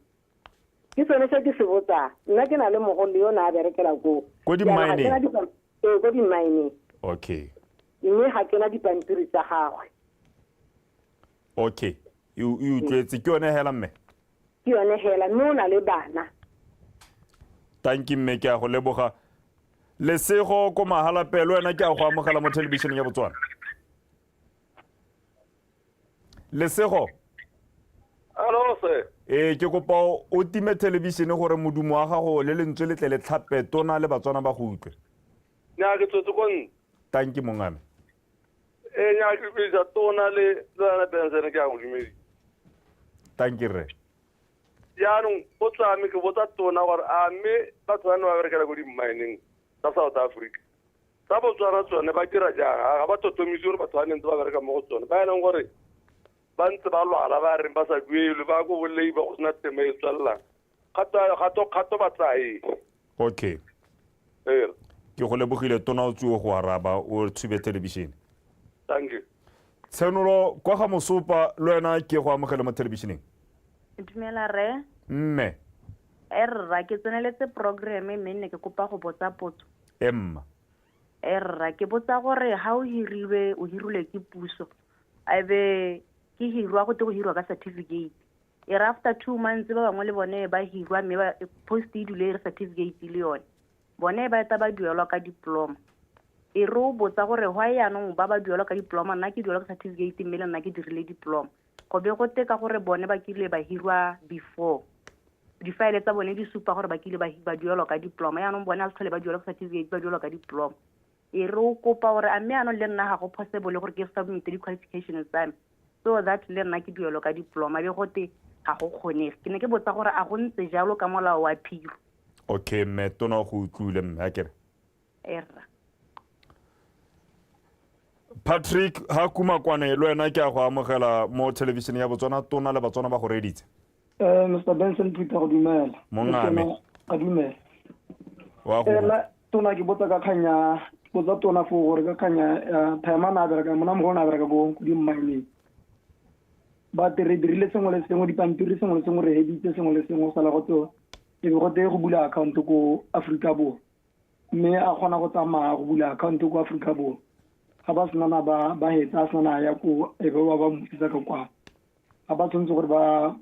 Ke sone se ke se botsang. Nna ke na le mogolle yo ne a berekela koo. Ko di-mineng? Ee, ko di-mineng. Okay. Mme ga ke na dipampiri tsa gagwe. Okay, e utlwetse, ke yone hela mme? Ke yone hela, mme o na le bana. Thank you mme, ke a go leboga. Lesego ko Mahalapelo, wena ke a go amogela mo thelebišeneng ya Botswana. Lesego. Hello sir. Ee, ke kopa o time thelebišene gore modumo wa gago le lentswe le tle le tlhape, tona le Batswana ba go utlwe. Nya ke tswetse ko ntle. Thank you mongame. Ee, nya ke dumedisa tona le lana Benson, ke a go dumedisa. Thank you rre. Jaanong o tsame ke botsa tona gore a mme batho ba ne ba berekela ko di-mineng tsa South Africa, tsa Botswana tsone ba dira jang? Ga ba totomise gore batho ba ne ntse ba bereka mo go tsone ba e leng gore ba ntse ba lwala, ba reng ba sa duelwe, ba ko bo labour go sena temo e tswelelang, kgato kgato ba tsaya. Okay. Ee. Ke go lebogile, tona o tsuo go araba, o tshube thelebišene. Thank you. Tshenolo kwa ga Mosopa, le wena ke go amogele mo thelebišeneng. Dumela rre. Mme. E rra, ke tseneletse programme mme ne ke kopa go botsa potso. Emma. Rra, ke botsa gore ha o hirilwe, o hirilwe ke puso, a be ke hirwa go te go hirwa ka certificate. E re after 2 months ba bangwe le bone ba hirwa, mme ba post e dule e re certificate le yone. Bone ba eta ba duelwa ka diploma. E re o botsa gore why yaanong ba ba duelwa ka diploma, nna ke duelwa ka certificate, mme le nna ke dirile diploma. Go be go te ka gore bone ba kile ba hirwa before. Difaele tsa bone di supa gore ba kile ba duelwa ka diploma, yaanong bone a se tlhole ba duelwa ka certificate, ba duelwa ka diploma. E re o kopa gore a mme yaanong le nna ga go possible gore ke submit di-qualifications tsa me so that le nna ke duelwa ka diploma, be gote ga go kgonege. Ke ne ke botsa gore a go ntse jalo ka molao wa phiro? Okay, mme tona go utlwile, mme a kere. Erra. Patrick ha Kumakwane, le wena ke a go amogela mo thelebišeneng ya Botswana. Tona le Batswana ba go reditse. Mr Benson Peter, go dumela. Mongame. A dumela. Wa go Nna tona ke botsa ka kganya, ke botsa tona fo gore ka kganya ya Thaemana a bereka, mona mogolo a bereka ko di-mineng. But re dirile sengwe le sengwe, dipampiri sengwe le sengwe, re heditse sengwe le sengwe, go sala go tse e be go te go bula account ko Aforika Borwa. Mme a kgona go tsamaya go bula account ko Aforika Borwa. Ga ba senana ba hetsa a senana a ya ko, e be ba mosisa ka kwa. Ga ba tshwanetse gore ba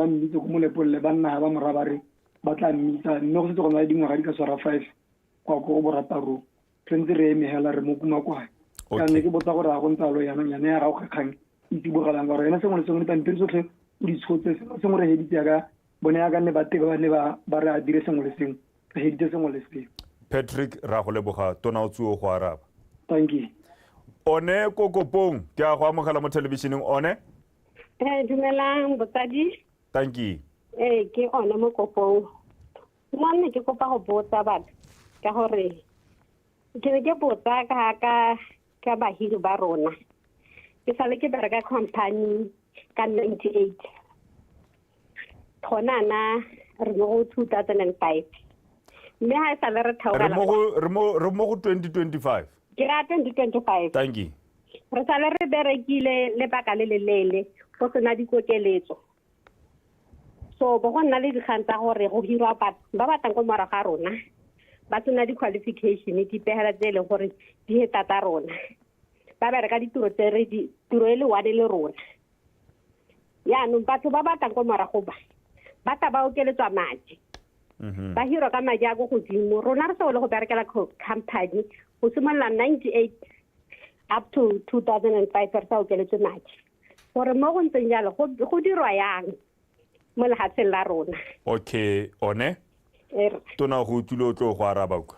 mmitse ko Molepolole, ba nna ba mora ba re ba tla mmitsa, mme go setse go na le dingwaga di ka tshwara 5 kwa ko go boratarong. Tshwanetse re eme hela re mo Kumakwane. Ka ne ke botsa gore a go ntse alo jaanong yane ya gago kgang e tsibogelang, ka gore ene sengwe le sengwe, dipampiri tsotlhe o di tshotse, sengwe le sengwe re heditse yaka bone yaka nne ba tebe ba ne ba re a dire sengwe le sengwe, re heditse sengwe le sengwe. Patrick, ra go leboga. Tona o tsuo go araba. Thank you. One ko Kopong, ke a go amogela mo thelebišeneng, one. Dumelang botsadi. Thank you. Ke one mo Kopong. Nna ne ke kopa go botsa batho ka gore ke ne ke botsa ka bahiri ba rona. Ke sale ke bereka company ka 98. Gona na re mo go 2005. Mme ha e sale re Re theogela mo go re mo go 2025. Ke ra 2025. Thank you. Re sale re berekile lebaka le leleele go sena dikokeletso, so bo go nna le dikgang tsa gore go hirwa batho ba batlang ko morago ga rona ba sena di-qualification, dipegela tse e leng gore di heta tsa rona, ba bereka ditiro tse re di tiro e le one le rona. Yaanong batho ba batlang ko morago ba tla ba okeletswa madi, ba hirwa ka madi a ko godimo. Rona re sa le go berekela company go simolola 98 up to 2005, re sa okeletswe madi. Gore mo go ntseng jalo go dirwa yang mo lefatsheng la rona? Okay, one. Erra. Tona go utlwile, o tlo go araba kwa.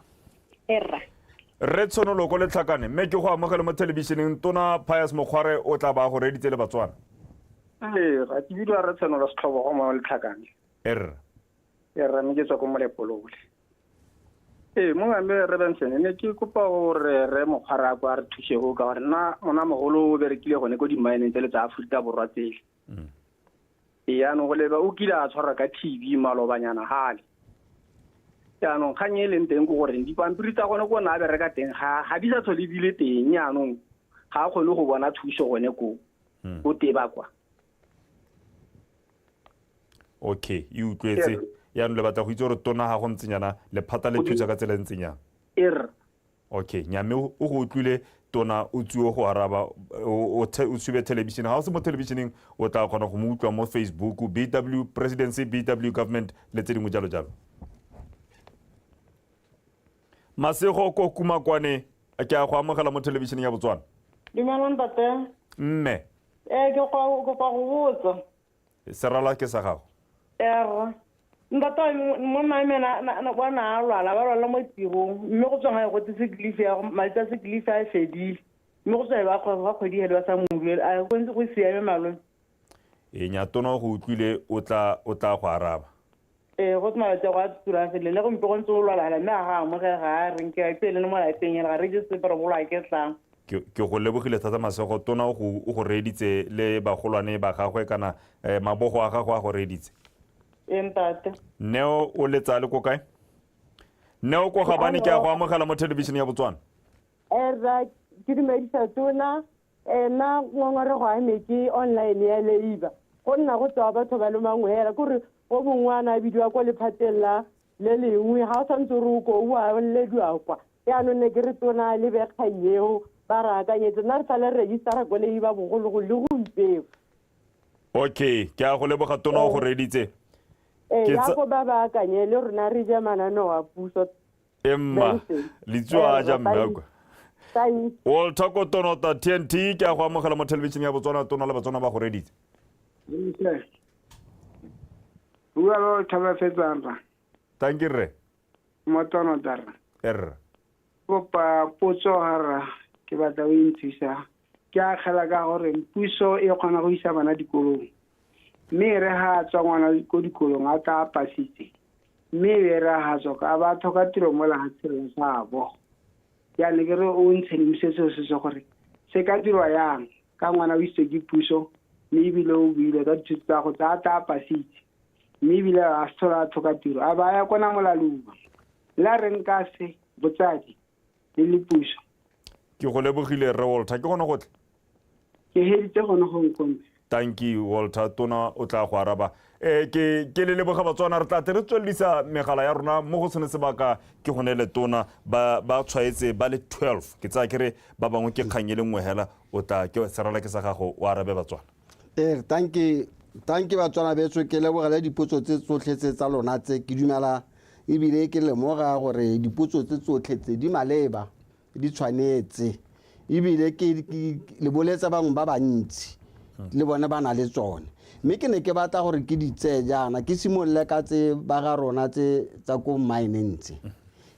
Erra. Re Tshonoloko Letlhakane, mme ke go amogele mo thelebišeneng. Tona Pius Mokgware o tla ba go reditse le Batswana. Ee, ga ke bidiwa re Tshenolo Setlhobo go mo Letlhakane. Erra. Ee rra, mme ke tswa ko Molepolole. Ee, mo mme re Benson, ne ke kopa gore re Mokgware a kwa re thuse go ka gore nna mona mogolo o berekile gone ko di-mineng tsele tsa Aforika Borwa tsele. Ee, yaanong go leba o kile a tshwarwa ka TB malobanyana gale. Jaanong kgang e leng teng ke gore dipampiri tsa gone ko na a bereka teng ga di sa tlhole di le teng, yaanong ga a kgone go bona thuso gone ko teba kwa. Okay, e utlwetse. Yaanong le batla go itse gore tona ga go ntsenyana lephata le thusa ka tsela e ntseng yang? Er. Okay, nyame o go utlwile, tona o tsuo go araba. O tshube thelebišene, ga o se mo thelebišeneng o tla kgona go mo utlwa mo Facebook, BW Presidency, BW Government le tse dingwe jalo jalo. Masego ko Kumakwane, ke a go amogela mo thelebišeneng ya Botswana. Dumelang ntate. Mme. Ke kopa go botsa. Serala ke sa gago. Erra. Ntate wa me, monna wa me bona a lwala, ba lwala mo tirong, mme go tswa gae go te sick leave ya madi a sick leave a fedile. Mme go tswa ba kgwedi hele ba sa mo duele. A go ntse go siame, malome? E nya, tona go utlwile, o tla go araba. Ee, go tse malatsi a go a tiro a fedile, le gompe go ntse o lwala hala, mme a ga amogela, ga a reng ke a pele le mo lapeng hele ga re je sepe, re bolwa ke tlang. Ke go lebogile thata, Masego. Tona o go reeditse le bagolwane ba gagwe kana mabogo a gagwe a go reeditse. Ee ntate. Neo o letsa le ko kae? Neo ko Gabane, ke a go amogela mo thelebišeneng ya Botswana. Rra, ke dumedisa tona. Nna ngongorego ya me ke online ya labour, go nna go tswa batho ba le mangwe hela, kore o mongwe a na a bidiwa ko lephateng la le lengwe, ga o santse o re o ko o a lediwa kwa. Yaanong ne ke re tona le be kgang eo ba re akanyetse nna re sale re registera ko labour bogologolo le gompieno. Okay, ke a go leboga tona o go reeditse. Ee, ya ko ba ba akanye le rona re je mananeo a puso. Emma, litso a ja mme kwa. Walter Kotonota TNT ke a go amogela mo thelebišeneng ya Botswana tona le Batswana ba go reeditse. Bua le Walter ba fetsang ra. Thank you rre. Motonota rra. Erra. Kopa potso ga rra ke batla o e nthusa. Ke akgela ka gore puso e kgona go isa bana dikolong mme e re ga a tswa ngwana ko dikolong a tla a pasitse mme e be re ga tswa a ba tlhoka tiro mo lefatsheng la gaabo. Jaanong ke re o ntshedimosetso se se gore se ka dirwa yang ka ngwana o isitswe ke puso mme ebile o buile ka dithuto tsa go tsa a tla a pasitse mme ebile a se tlhola a tlhoka tiro a ba ya kona molaluba la reng ka se botsadi le le puso. Ke go lebogile Rre Walter, ke gone gotlhe? Ke heditse gone go nkombe. Thank you Walter, tona o tla go araba. Eh ke ke le leboga Batswana, re tla tle re tswelelisa megala ya rona mo go sone sebaka ke gone le tona ba ba tshwaetse ba le 12. Ke tsaya ke re ba bangwe ke kgang e le nngwe hela o tla ke serala ke sa gago o arabe Batswana. Eh thank you thank you Batswana betso ke lebogele dipotso tse tsotlhe tse tsa lona tse ke dumela ebile ke lemoga gore dipotso tse tsotlhe tse di maleba di tshwanetse ebile ke le boletsa bangwe ba bantsi le bone ba na le tsone mme ke ne ke batla gore ke di tseye jaana ke simolole ka tse ba ga rona tse tsa ko mmineng tse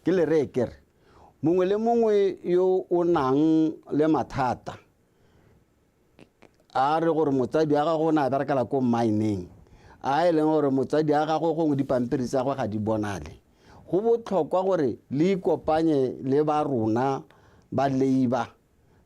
ke le reye ke re mongwe le mongwe yo o nang le mathata a re gore motsadi wa gagwe o ne a berekela ko mmineng a e leng gore motsadi wa gagwe gongwe dipampiri tsa gagwe ga di bonale go botlhokwa gore le ikopanye le ba rona ba labour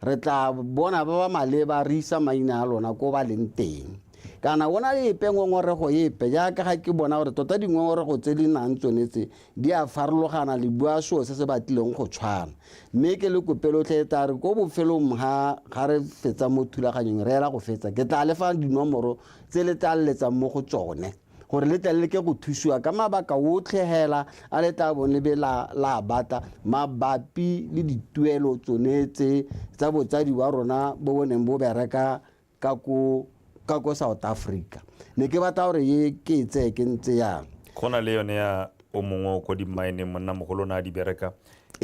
re tla bona ba ba maleba re isa maina a lona ko ba leng teng kana o na le epe ngongorego epe jaaka ga ke bona gore tota dingongorego tse di nang tsone tse di a farologana le bua seo se se batlileng go tshwana mme ke le kope lotlhe e tla re ko bofelong ga ga re fetsa mo thulaganyong re ela go fetsa ke tla le fa dinomoro tse le tla leletsang mo go tsone gore le tle le leke go thusiwa ka mabaka otlhe hela a le tla bong le be la la batla mabapi le dituelo tsone tse tsa botsadi wa rona bo bo neng bo bereka ka ko ka ko South Africa ne ke batla gore ye ke e tseye ke ntse yang. Go na le yone ya o mongwe o ko dimmaeneng monnamogolo o ne a di bereka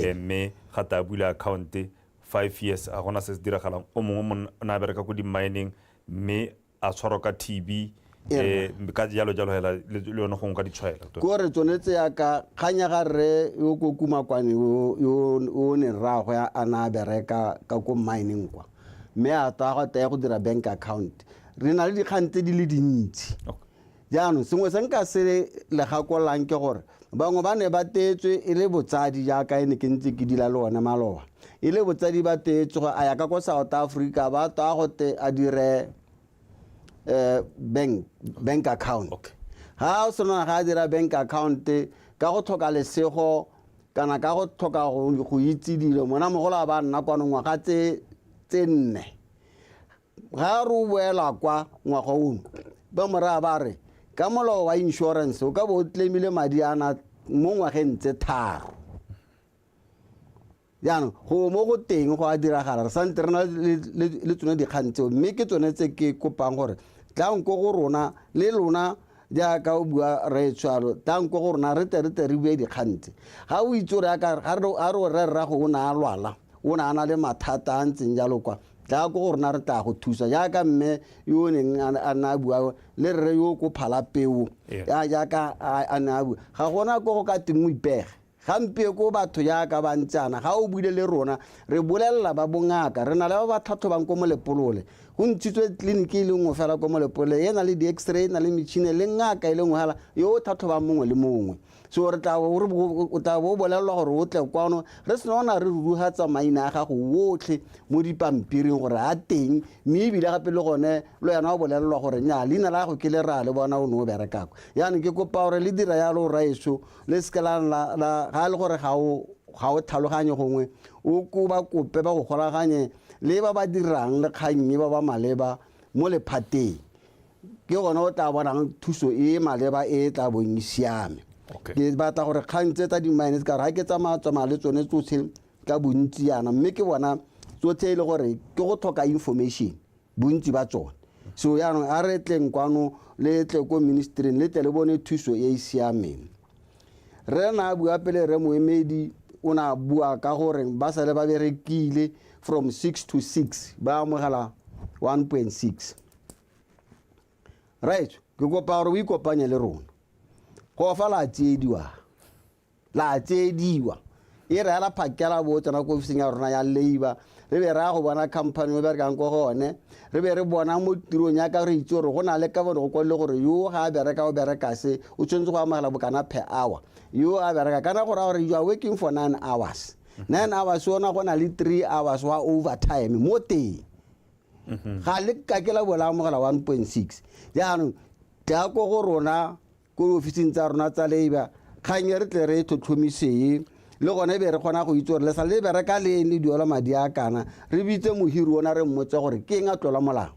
mme ga ta a bula account 5 years a gona se se diragalang o mongwe o ne a bereka ko dimmaeneng mme a tshwarwa ka TB ka jalo jalo hela le yone gongwe ka ditshwaela. Ko re tsone tse yaka kgang ya ga rre yo ko Kumakwane yo o ne rraagwe a ne a bereka ka ko mmineng kwa mme a tla go taya go dira bank account re na le dikgang tse di le dintsi jaanong sengwe se nka se le gakolang ke gore bangwe ba ne ba teetswe e le botsadi jaaka e ne ke ntse ke dila le one maloba e le botsadi ba teetswe go a ya ka ko South Africa ba twa go te a dire bank account ga o sena ga a dira bank account ka go tlhoka lesego kana ka go tlhoka go itse dilo mona mogolo a ba nna kwano ngwaga tse nne ga re o boela kwa ngwaga ono ba mo raya ba re ka molao wa insurance o ka bo o claimile madi ana mo ngwageng tse 3 jaanong go mo go teng go a diragala re santse re na le tsone dikgang tseo mme ke tsone tse ke kopang gore tlang ko go rona le lona jaaka o bua re tshwalo tlang ko go rona re tle re tle re bue dikgang tse ga o itse gore ga re o re rrago o ne a lwala o ne a na le mathata a ntseng jalo kwa tla ko go rona re tla go thusa jaaka mme yo o neng a ne a bua le rre yo ko phala peo jaaka a ne a bua ga gona ko go ka teng o ipege Gampie ko batho jaaka ba ntse ana, ga o buile le rona, re bolelela ba bongaka, re na le ba ba tlhatlhobang ko Molepolole. Go ntshitswe tleliniki e le nngwe fela ko Molepolole, e na le di-x-ray, e na le metšhine, le ngaka e le nngwe fela yo o tlhatlhobang mongwe le mongwe. So re tla o tla bo o bolelelwa gore o tle kwano, re sena ona re rurugatsa maina a gago otlhe mo dipampiring gore a teng, mme ebile gape le gone le wena o bolelelwa gore nnyaa leina la gago ke le ra le bona o ne o bereka kwa. Jaanong ke kopa gore le dira yalo rraetsho, le seke la ga e le gore ga o tlhaloganye gongwe o ko ba kope ba go golaganye le ba ba dirang le kgang e ba ba maleba mo lephateng ke gone o tla bonang thuso e e maleba e e tla bong e siame. Ke batla gore kgang tse tsa di-mine ka gore ga ke tsamaya tsamaya le tsone tsotlhe. Ka bontsi yana, mme ke bona tsotlhe e le gore ke go tlhoka information bontsi ba tsone. So yaanong a re tleng kwano, le tle ko ministering, le tle le bone thuso e e siameng. Rre na a bua pele, Rre Moemedi o ne a bua ka gore ba sale ba berekile from 6 to 6, ba amogela 1.6. Right, ke kopa gore o ikopanye le rona go fa la tsiediwa, la tsiediwa e re hela phakela bo tsena ko ofising ya rona ya labor, re be re ya go bona company o berekang ko go one, re be re bona mo tirong ya ka, re itse gore go na le ka bone go kwadile gore yo ga a bereka o bereka se, o tshwanetse go amogela bokana per hour. Yo a bereka kana go raya gore you are working for 9 hours, 9 hours ona go na le 3 hours wa overtime mo teng, ga le ka ke la bo la amogela 1.6. Jaanong tla ko go rona ko ofising tsa rona tsa labor, kgang e re tle re e tlhotlhomisee le gone, be re kgona go itse gore le sa le bereka leng, le duela madi a kana. Re bitse mohiri ona, re mmotse gore ke eng a tlola molao,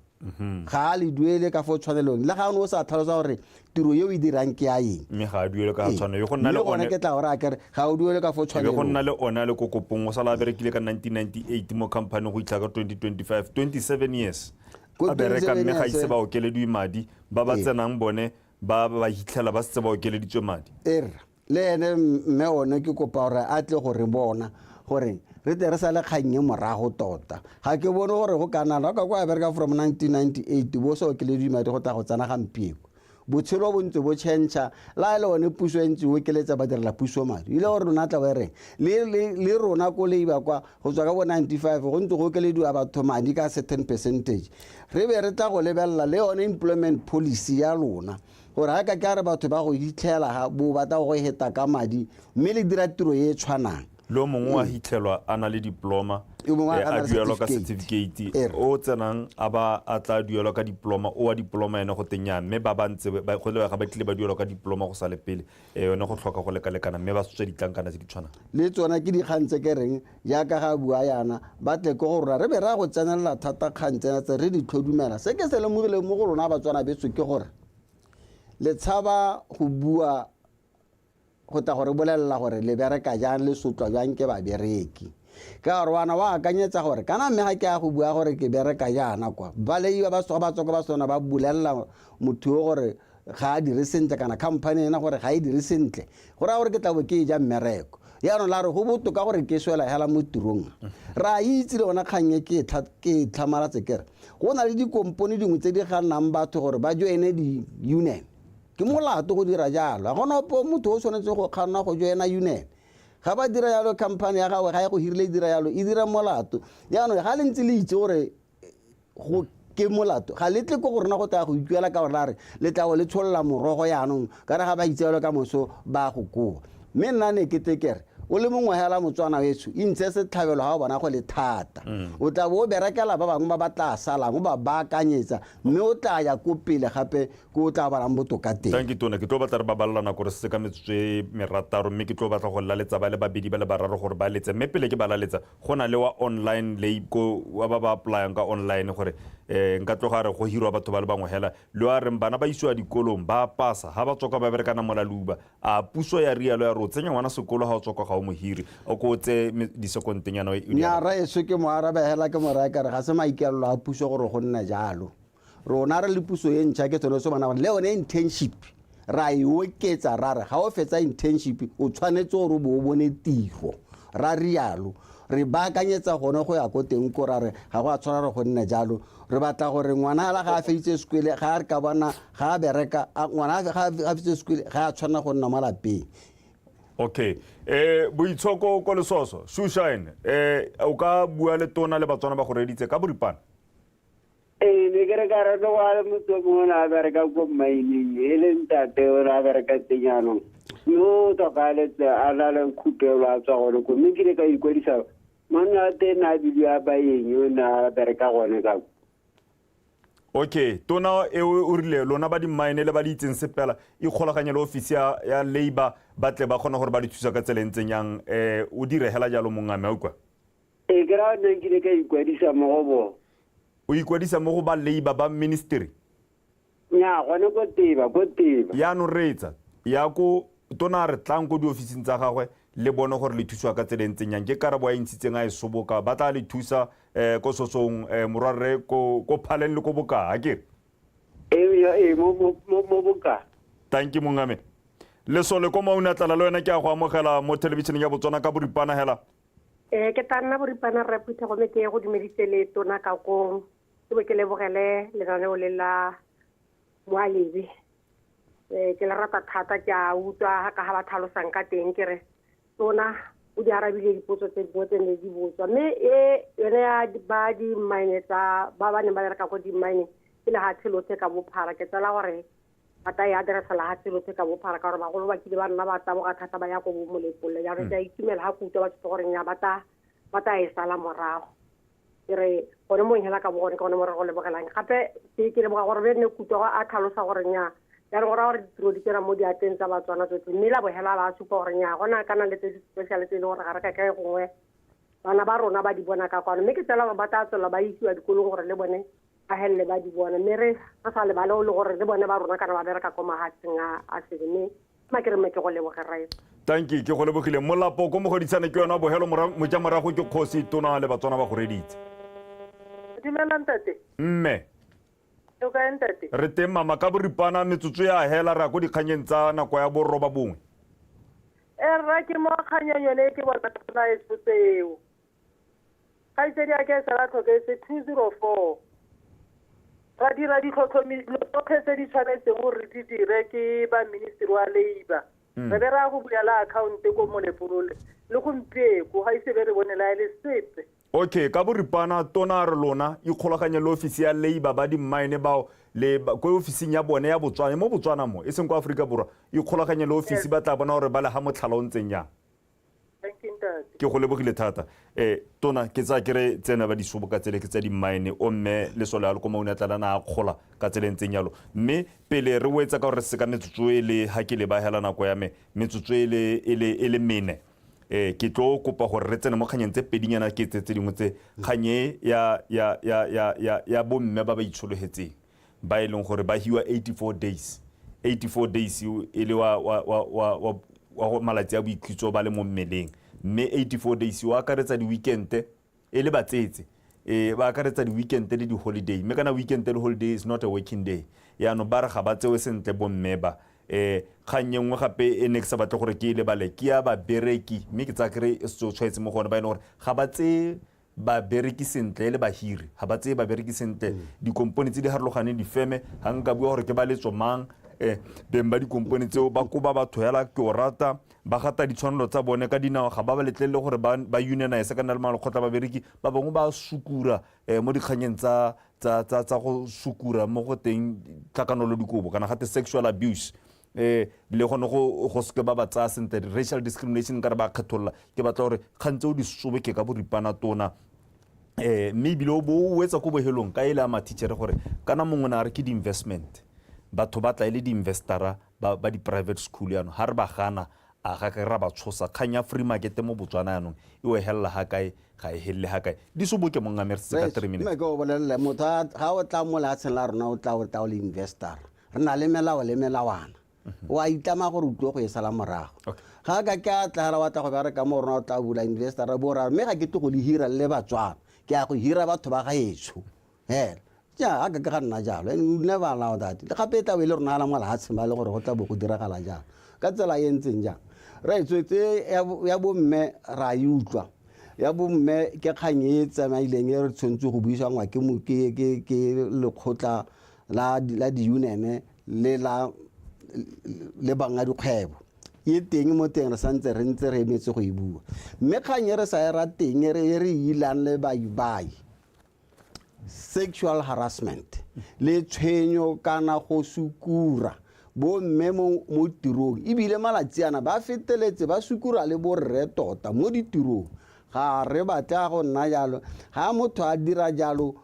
ga a le duele ka fo tshwanelong, le ga o ne o sa tlhalosa gore tiro eo e dirang ke ya eng. Mme ga a duele ka tshwanelo e go nna le Mme gone ke tla gore a kere ga o duele ka fo e be go nna tshwanelong. Le one a le ko kopong, o sala a berekile ka 1998 mo company go itlha ka 2025, 27 years Ko a bereka, 27 mme ga years, ise ba okelediwe madi. Ba ba tsenang bone ba ba hitlhela ba setse ba okeleditswe madi. Erra, le ene mme one ke kopa gore a tle go re bona gore re tle re sa le kgang e morago tota. Ga ke bone gore go kana la ka kwa bereka from 1998 bo sa okelediwe madi go tla go tsena gampieko. Botshelo bo ntse bo change, la e le one puso e ntse e okeletsa badirela puso madi, ile gore rona tla bo e reng le rona ko leiba kwa go tswa ka bo 95 go ntse go okelediwa batho madi ka certain percentage. Re be re tla go lebelela le yone employment policy ya lona, gore ga ka ke a re batho ba go hitlhela ga bo batla go heta ka madi, mme le dira tiro e e tshwanang. Le o mongwe wa hitlhelwa a na le diploma, Yo mongwe a a na le duelwa ka certificate. Certificate. O tsenang a ba a tla duelwa ka diploma, o wa diploma ene go teng yang, mme ba ba ntse go lebega ba tlile ba duelwa ka diploma go sa le pele, yone go tlhoka go lekalekana, mme ba tswa ditlankana tse di tshwanang. Le tsona ke dikgang tse ke reng jaaka ga bua yana, ba tle ko go rona, re be re ya go tsenelela thata kgang tsena tse re di tlhodumela. Se ke se lemogileng mo go rona Batswana betso ke gore le tshaba go bua, go tla go re bolelela gore le bereka jang, le sotlwa jang ke babereki, ka gore wana wa akanyetsa gore kana mme ga ke ya go bua gore ke bereka jaana kwa, baleiwa ba ba tswa ba sona ba bulelela motho yo gore ga a dire sentle, kana company ena gore ga e dire sentle, go raya gore ke tla bo ke e ja mmereko. Yaanong la re go botoka gore ke swela hela mo tirong. Re a itse le ona kgang e ke e tlhamalatse, ke re go na le dikompone dingwe tse di gannang batho gore ba joine di-union. Ke molato go dira jalo, ga gona ope motho o tshwanetse go kganna go joina union. Ga ba dira jalo, company ya gagwe ga e go hirile e dira jalo, e dira molato. Jaanong ga le ntse le itse gore go ke molato, ga le tle ko go rona go tla go ikuela, ka gore la re le tla bo le tsholola morogo. Yaanong ka re ga ba itse jalo, ka moso ba go koa. Mme nna ne ke tle kere o le mongwe hela Motswana wetsho, intshe setlhabelo ga o bona go le thata, o tla bo o berekela ba bangwe ba ba tla salang, o ba baakanyetsa, mme o tla ya ko pele gape ko o tla bonang botoka teng. Thank you, Tona. Ke tlo batla re babalela nako, re setse ka metsotso e merataro, mme ke tlo batla go laletsa ba le babedi, ba le bararo gore ba letse. Mme pele ke ba laletsa, go na le wa online le ko wa ba ba applyang ka online gore nka tloga re go hirwa batho ba le bangwe hela, le wa reng bana ba isiwa dikolong ba pasa, ha ba tswa kwa ba berekana molaluba, a puso ya rialo ya re o tsenya ngwana sekolo, ha o tswa kwa ga o mohiri o ko o tseye disekontenyana o di Nya arabe. Rraetsho, ke mo arabe hela, ke mo raya kare ga se maikaelelo a puso gore go nne jalo. Rona re le puso e ntšha, ke tsone se bona gore le yone internship ra e oketsa, ra re ga o fetsa internship o tshwanetse gore o bo o bone tiro, ra rialo re baakanyetsa gone go ya ko teng ko. Ra re ga go a tshwana re go nne jalo. Re batla gore ngwana la ga a feditse sekole, ga a re ka bona ga a bereka, ngwana ga a feditse sekole ga a tshwanela go nna mo lapeng. Okay, Boitshoko ko Lesoso Shoeshine, o ka bua le tona le Batswana ba go reditse ka boripana. Ee, ne ke re ka re go le motho mongwe o ne a bereka ko mmineng, e le ntate o ne a bereka teng jaanong, mme o tlhokagaletse a na le khupelo, a tswa gone ko, mme ke ile ka ikwadisa. Monna wa teng ne a bidiwa Baeng, o ne a bereka gone ka ko. Okay, tona e o rile lona ba di-mine le ba di itseng sepela, ikgolaganye le ofisi ya labor, ba tle ba kgone gore ba di thusa ka tsela e ntseng yang. O dire hela jalo, mongame, a utlwa. Ee, ke raya nna nkile ka ikwadisa mo go bone. O ikwadisa mo go ba labor ba ministry? Nya, gone ko Teba, ko Teba. Yaanong reetsa, ya ko Tona a re tlang ko diofising tsa gagwe le bone gore le thusiwa ka tsela e ntseng yang. Ke karabo a e ntshitseng a e soboka. Ba tla le thusa um ko Sosong, um morwarre ko ko Phaleng le ko Bokaa, akere? Ee, ee, mo mo mo mo Bokaa. Tanki mongame. Lesole ko Maunatlala le wena ke a go amogela mo thelebišeneng ya Botswana ka boripana hela. Ee, ke tla nna boripana rre Phuthego mme ke go dumedise le tona ka kong ke bo ke lebogele lenaneo le la Moalebe. Eh, ke le rata thata ke a utlwa ka ga ba tlhalosang ka teng ke re tona o di arabile dipotso tse dingwe tse ne di botswa mme e yone ya ba di-mine tsa ba ba neng ba bereka ko di-mine ke lehatshe lotlhe ka bophara ke tsela gore ba tla e addressa lehatshe lotlhe ka bophara ka gore bagolo ba kile ba nna ba taboga thata ba ya ko bo Molepolole jaanong ke a itumela ga ke utlwa batho gore nya ba tla ba tla e sala morago. Ke re gone mo hela ka bo gone ke gone mo re go lebogelang gape ke ke leboga gore be nne kutwa a tlhalosa gore nya ya re go raya gore ditiro di tsena mo diatleng tsa Batswana tsotlhe mme la bohela ba supa gore nya gona kana le tse di special tse e leng gore ga re ka kae gongwe bana ba rona ba di bona ka kwano mme ke tsela gore ba tla tswelela ba isiwa dikolong gore le bone ba helele ba di bona mme re re sa lebale le gore le bone ba rona kana ba bereka ko mahatsheng a a sele mme ma ke re mme ke go leboge rraetsho. Tanki, ke go lebogile. Molapo ko Mogoditshane ke yona bogelo mojamorago ke kgosi tona le Batswana ba go reditse. Dumela ntate. Mme. O kae ntate? Re teng mama ka boripana metsotso ya hela re ya ko dikganyeng tsa nako ya boroba bongwe. E rra ke mo kganyeng yone e ke bona tona e tshotse eo. Kgaitsedi ya ka e sala tlhoketse 204. Ra dira ditlhotlhomi dilo tsotlhe tse di tshwanetseng gore re di dire ke ba ministry wa labour. Re be ra go bula la account ko Molepolole le gompieko ga ise be re bone la e le sepe. Okay, ka boripana tona a re lona ikgolaganye le ofisi ya labour ba di-mine bao le ko ofising ya bone ya Botswana mo Botswana mo e seng kwa Aforika Borwa ikgolaganye le ofisi ba tla bona gore ba le ha motlhala o ntseng jang. Ke go lebogile thata. Eh, tona ke tsaya ke re tsena ba disobo ka tsele ke tsa di-mine o mme lesole a le ko maune a tlalana a kgola ka tsele e ntseng jalo. Mme pele re wetsa ka gore re seka metsotso e le ha ke leba hela nako ya me metsotso e le e le e le mene. Eh, ke tlo kopa gore re tsene mo kganyeng tse pedinyana ke tse tse dingwe tse kgang e ya ya ya ya ya ya bomme ba ba itshologetseng. Ba e leng gore ba hiwa 84 days, 84 days e le wa, wa, wa, wa, wa, wa go malatsi a boikhutso ba le mo mmeleng. Mme 84 days o akaretsa di-weekend e le batsetse, e ba akaretsa di-weekend le di-holiday. Mme kana weekend le holiday is not a working day. Yaanong ba re ga ba tsewe sentle bomme ba. Kgang e nngwe gape e ne ke sa batle gore ke e lebale ke ya babereki, mme ke tsaya kere e setse o tshwaetse mo go one, ba e leng gore ga ba tseye babereki sentle e le bahiri ga ba tseye babereki sentle. Dikompone tse di harologaneng, difeme, ga nka bua gore ke ba letso mang, beng ba dikompone tseo ba koba batho hela ke o rata, ba gata ditshwanelo tsa bone ka dinao, ga ba ba letlelele gore ba ba unionize ka nna le malekgotla babereki ba bangwe ba sukura mo dikganyeng tsa tsa tsa tsa go sukura mo go teng tlhakanolo dikobo kana gate sexual abuse, le gone go go seke ba ba tsaya sentle, racial discrimination ka re ba kgetholola. Ke batla gore kgang tseo di soboke ka boripana tona, mme ebile o bo o wetsa ko bohelong ka ele a mathichere gore kana mongwe ne a re ke di-investment, batho ba tla e le di-investara ba ba di-private school, yaanong ga re ba gana a ga ka ra ba tshosa. Kgang ya free market mo Botswana yaanong e o helela ga kae, ga e helele ga kae? Di soboke mong ame re setse ka 3 minutes. Mme ke o bolelele motho ga o tla mo lehatsheng la rona o tla o tla o le investor, re na le melao le melawana, o a itlama gore o tlile go e sala morago. Ga ka ke a tlagela wa tla go bereka mo rona o tla bula investor re bo ra mme ga ke tle go le hira le Batswana, ke ya go hira batho ba gaetsho hela. Ja ga ka ke ga nna jalo, and we never allow that. Le gape e tla bo e le rona la mo lehatsheng ba le gore go tla bo go diragala jalo ka tsela e ntseng jang. Raetsho tse ya bomme ra e utlwa, ya bomme ke kgang e tsamaileng e re tshwanetse go buisanngwa ke ke ke lekgotla la la di-union le la le banga dikgwebo e teng mo teng, re santse re ntse re emetse go e bua. Mme kgang e re sa e rateng e re e re ilang le baibai, sexual harassment le tshwenyo kana go sukura bomme mo mo tirong, ebile malatsi ana ba feteletse ba sukura le borre tota mo ditirong. Ga re batle go nna jalo. Ga motho a dira jalo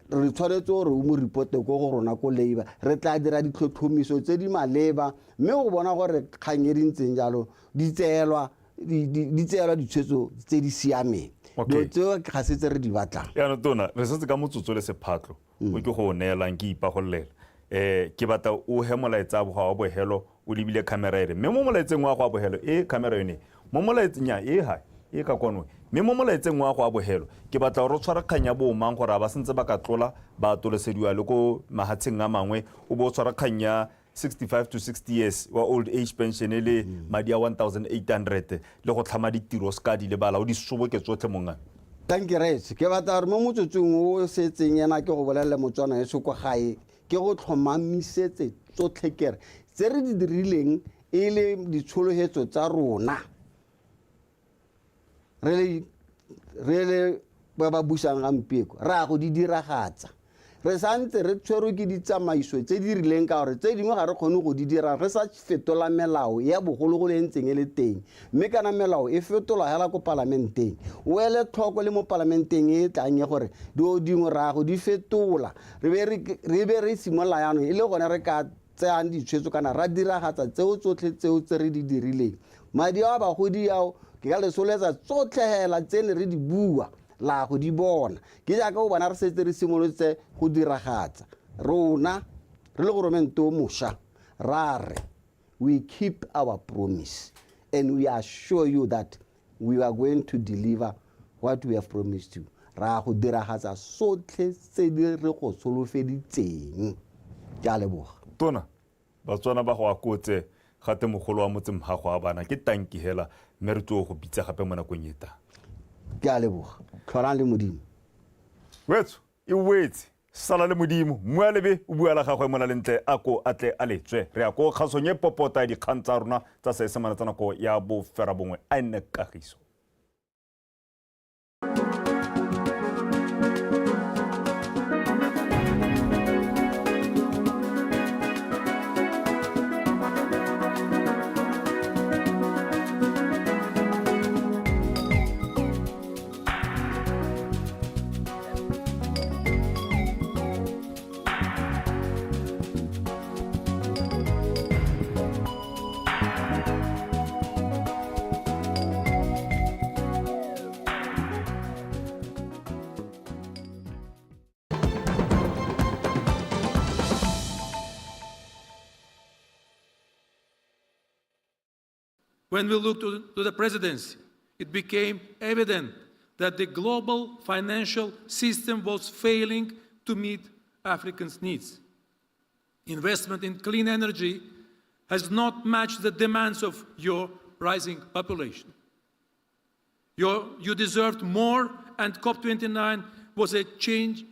re tshwanetse gore o mo reporte ko go rona ko labour, re tla dira ditlhotlhomiso tse di maleba mme go bona gore kgang e di ntseng jalo di tseelwa di tseelwa ditshwetso tse di siameng. Dilo tseo ga se tse re di batlang. Yaanong tona re setse ka motsotso le sephatlo o ke go o neelang ke ipagololela, ke batla o he molaetsa wa bogelo O lebile camera ere. Mme mo molaetseng wa go abogelo e camera yone mo molaetseng ya e ha e ka kwano. Mme mo molaetseng wa go abogelo ke batla gore o tshware kgang ya bomang gore a ba sentse ba ka tlola ba atolosediwa le ko mahatsheng a mangwe, o bo o tshwara kgang ya 65 to 60 years wa old age pension le madi a 1800 le go tlhama ditiro se ka di lebala, o di soboke tsotlhe monga. Thank you, Rich. Ke batla gore mo motsotsong o setseng ena ke go bolelele Motswana eso kwa gae, ke go tlhomamisetse tsotlhe kere tse re di dirileng e le ditshologetso tsa rona re le ba ba busang gampieko, re a go di diragatsa. Re santse re tshwerwe ke ditsamaiso tse di rileng ka gore tse dingwe ga re kgone go di dira re sa fetola melao ya bogologolo e ntseng e le teng, mme kana melao e fetolwa hela ko palamenteng. O ele tlhoko le mo palamenteng e e tlang e gore dilo dingwe re a go di fetola, re be re simolola jaanong e le gone re ka tseyang ditshwetso kana ra diragatsa tseo tsotlhe tseo tse re di dirileng. Madi a bagodi ao ke ka lesoletsa tsotlhe hela tse ne re di bua la go di bona. Ke jaaka o bona re setse re simolotse go diragatsa. Rona re le goromente o mošwa ra re we keep our promise and we assure you that we are going to deliver what we have promised you. Ra go diragatsa sotlhe tse di re go solofeditseng. Ke a leboga. Tona, Batswana ba go akotse gate mogolo wa motse mhago a bana ke tanki hela, mme re tlo go bitsa gape mo nakong e tang. Ke a leboga. Tlholang le Modimo. Wetso e wetse. Sala le Modimo. Mmua lebe o bua la gagwe mola lentle a ko a tle a letswe. Re ya ko kgasong e popota ya dikgang tsa rona tsa Seesemane tsa nako ya boferabongwe. A e nne kagiso. When we looked to the presidency, it became evident that the global financial system was failing to meet Africans' needs. Investment in clean energy has not matched the demands of your rising population. You deserved more, and COP29 was a change.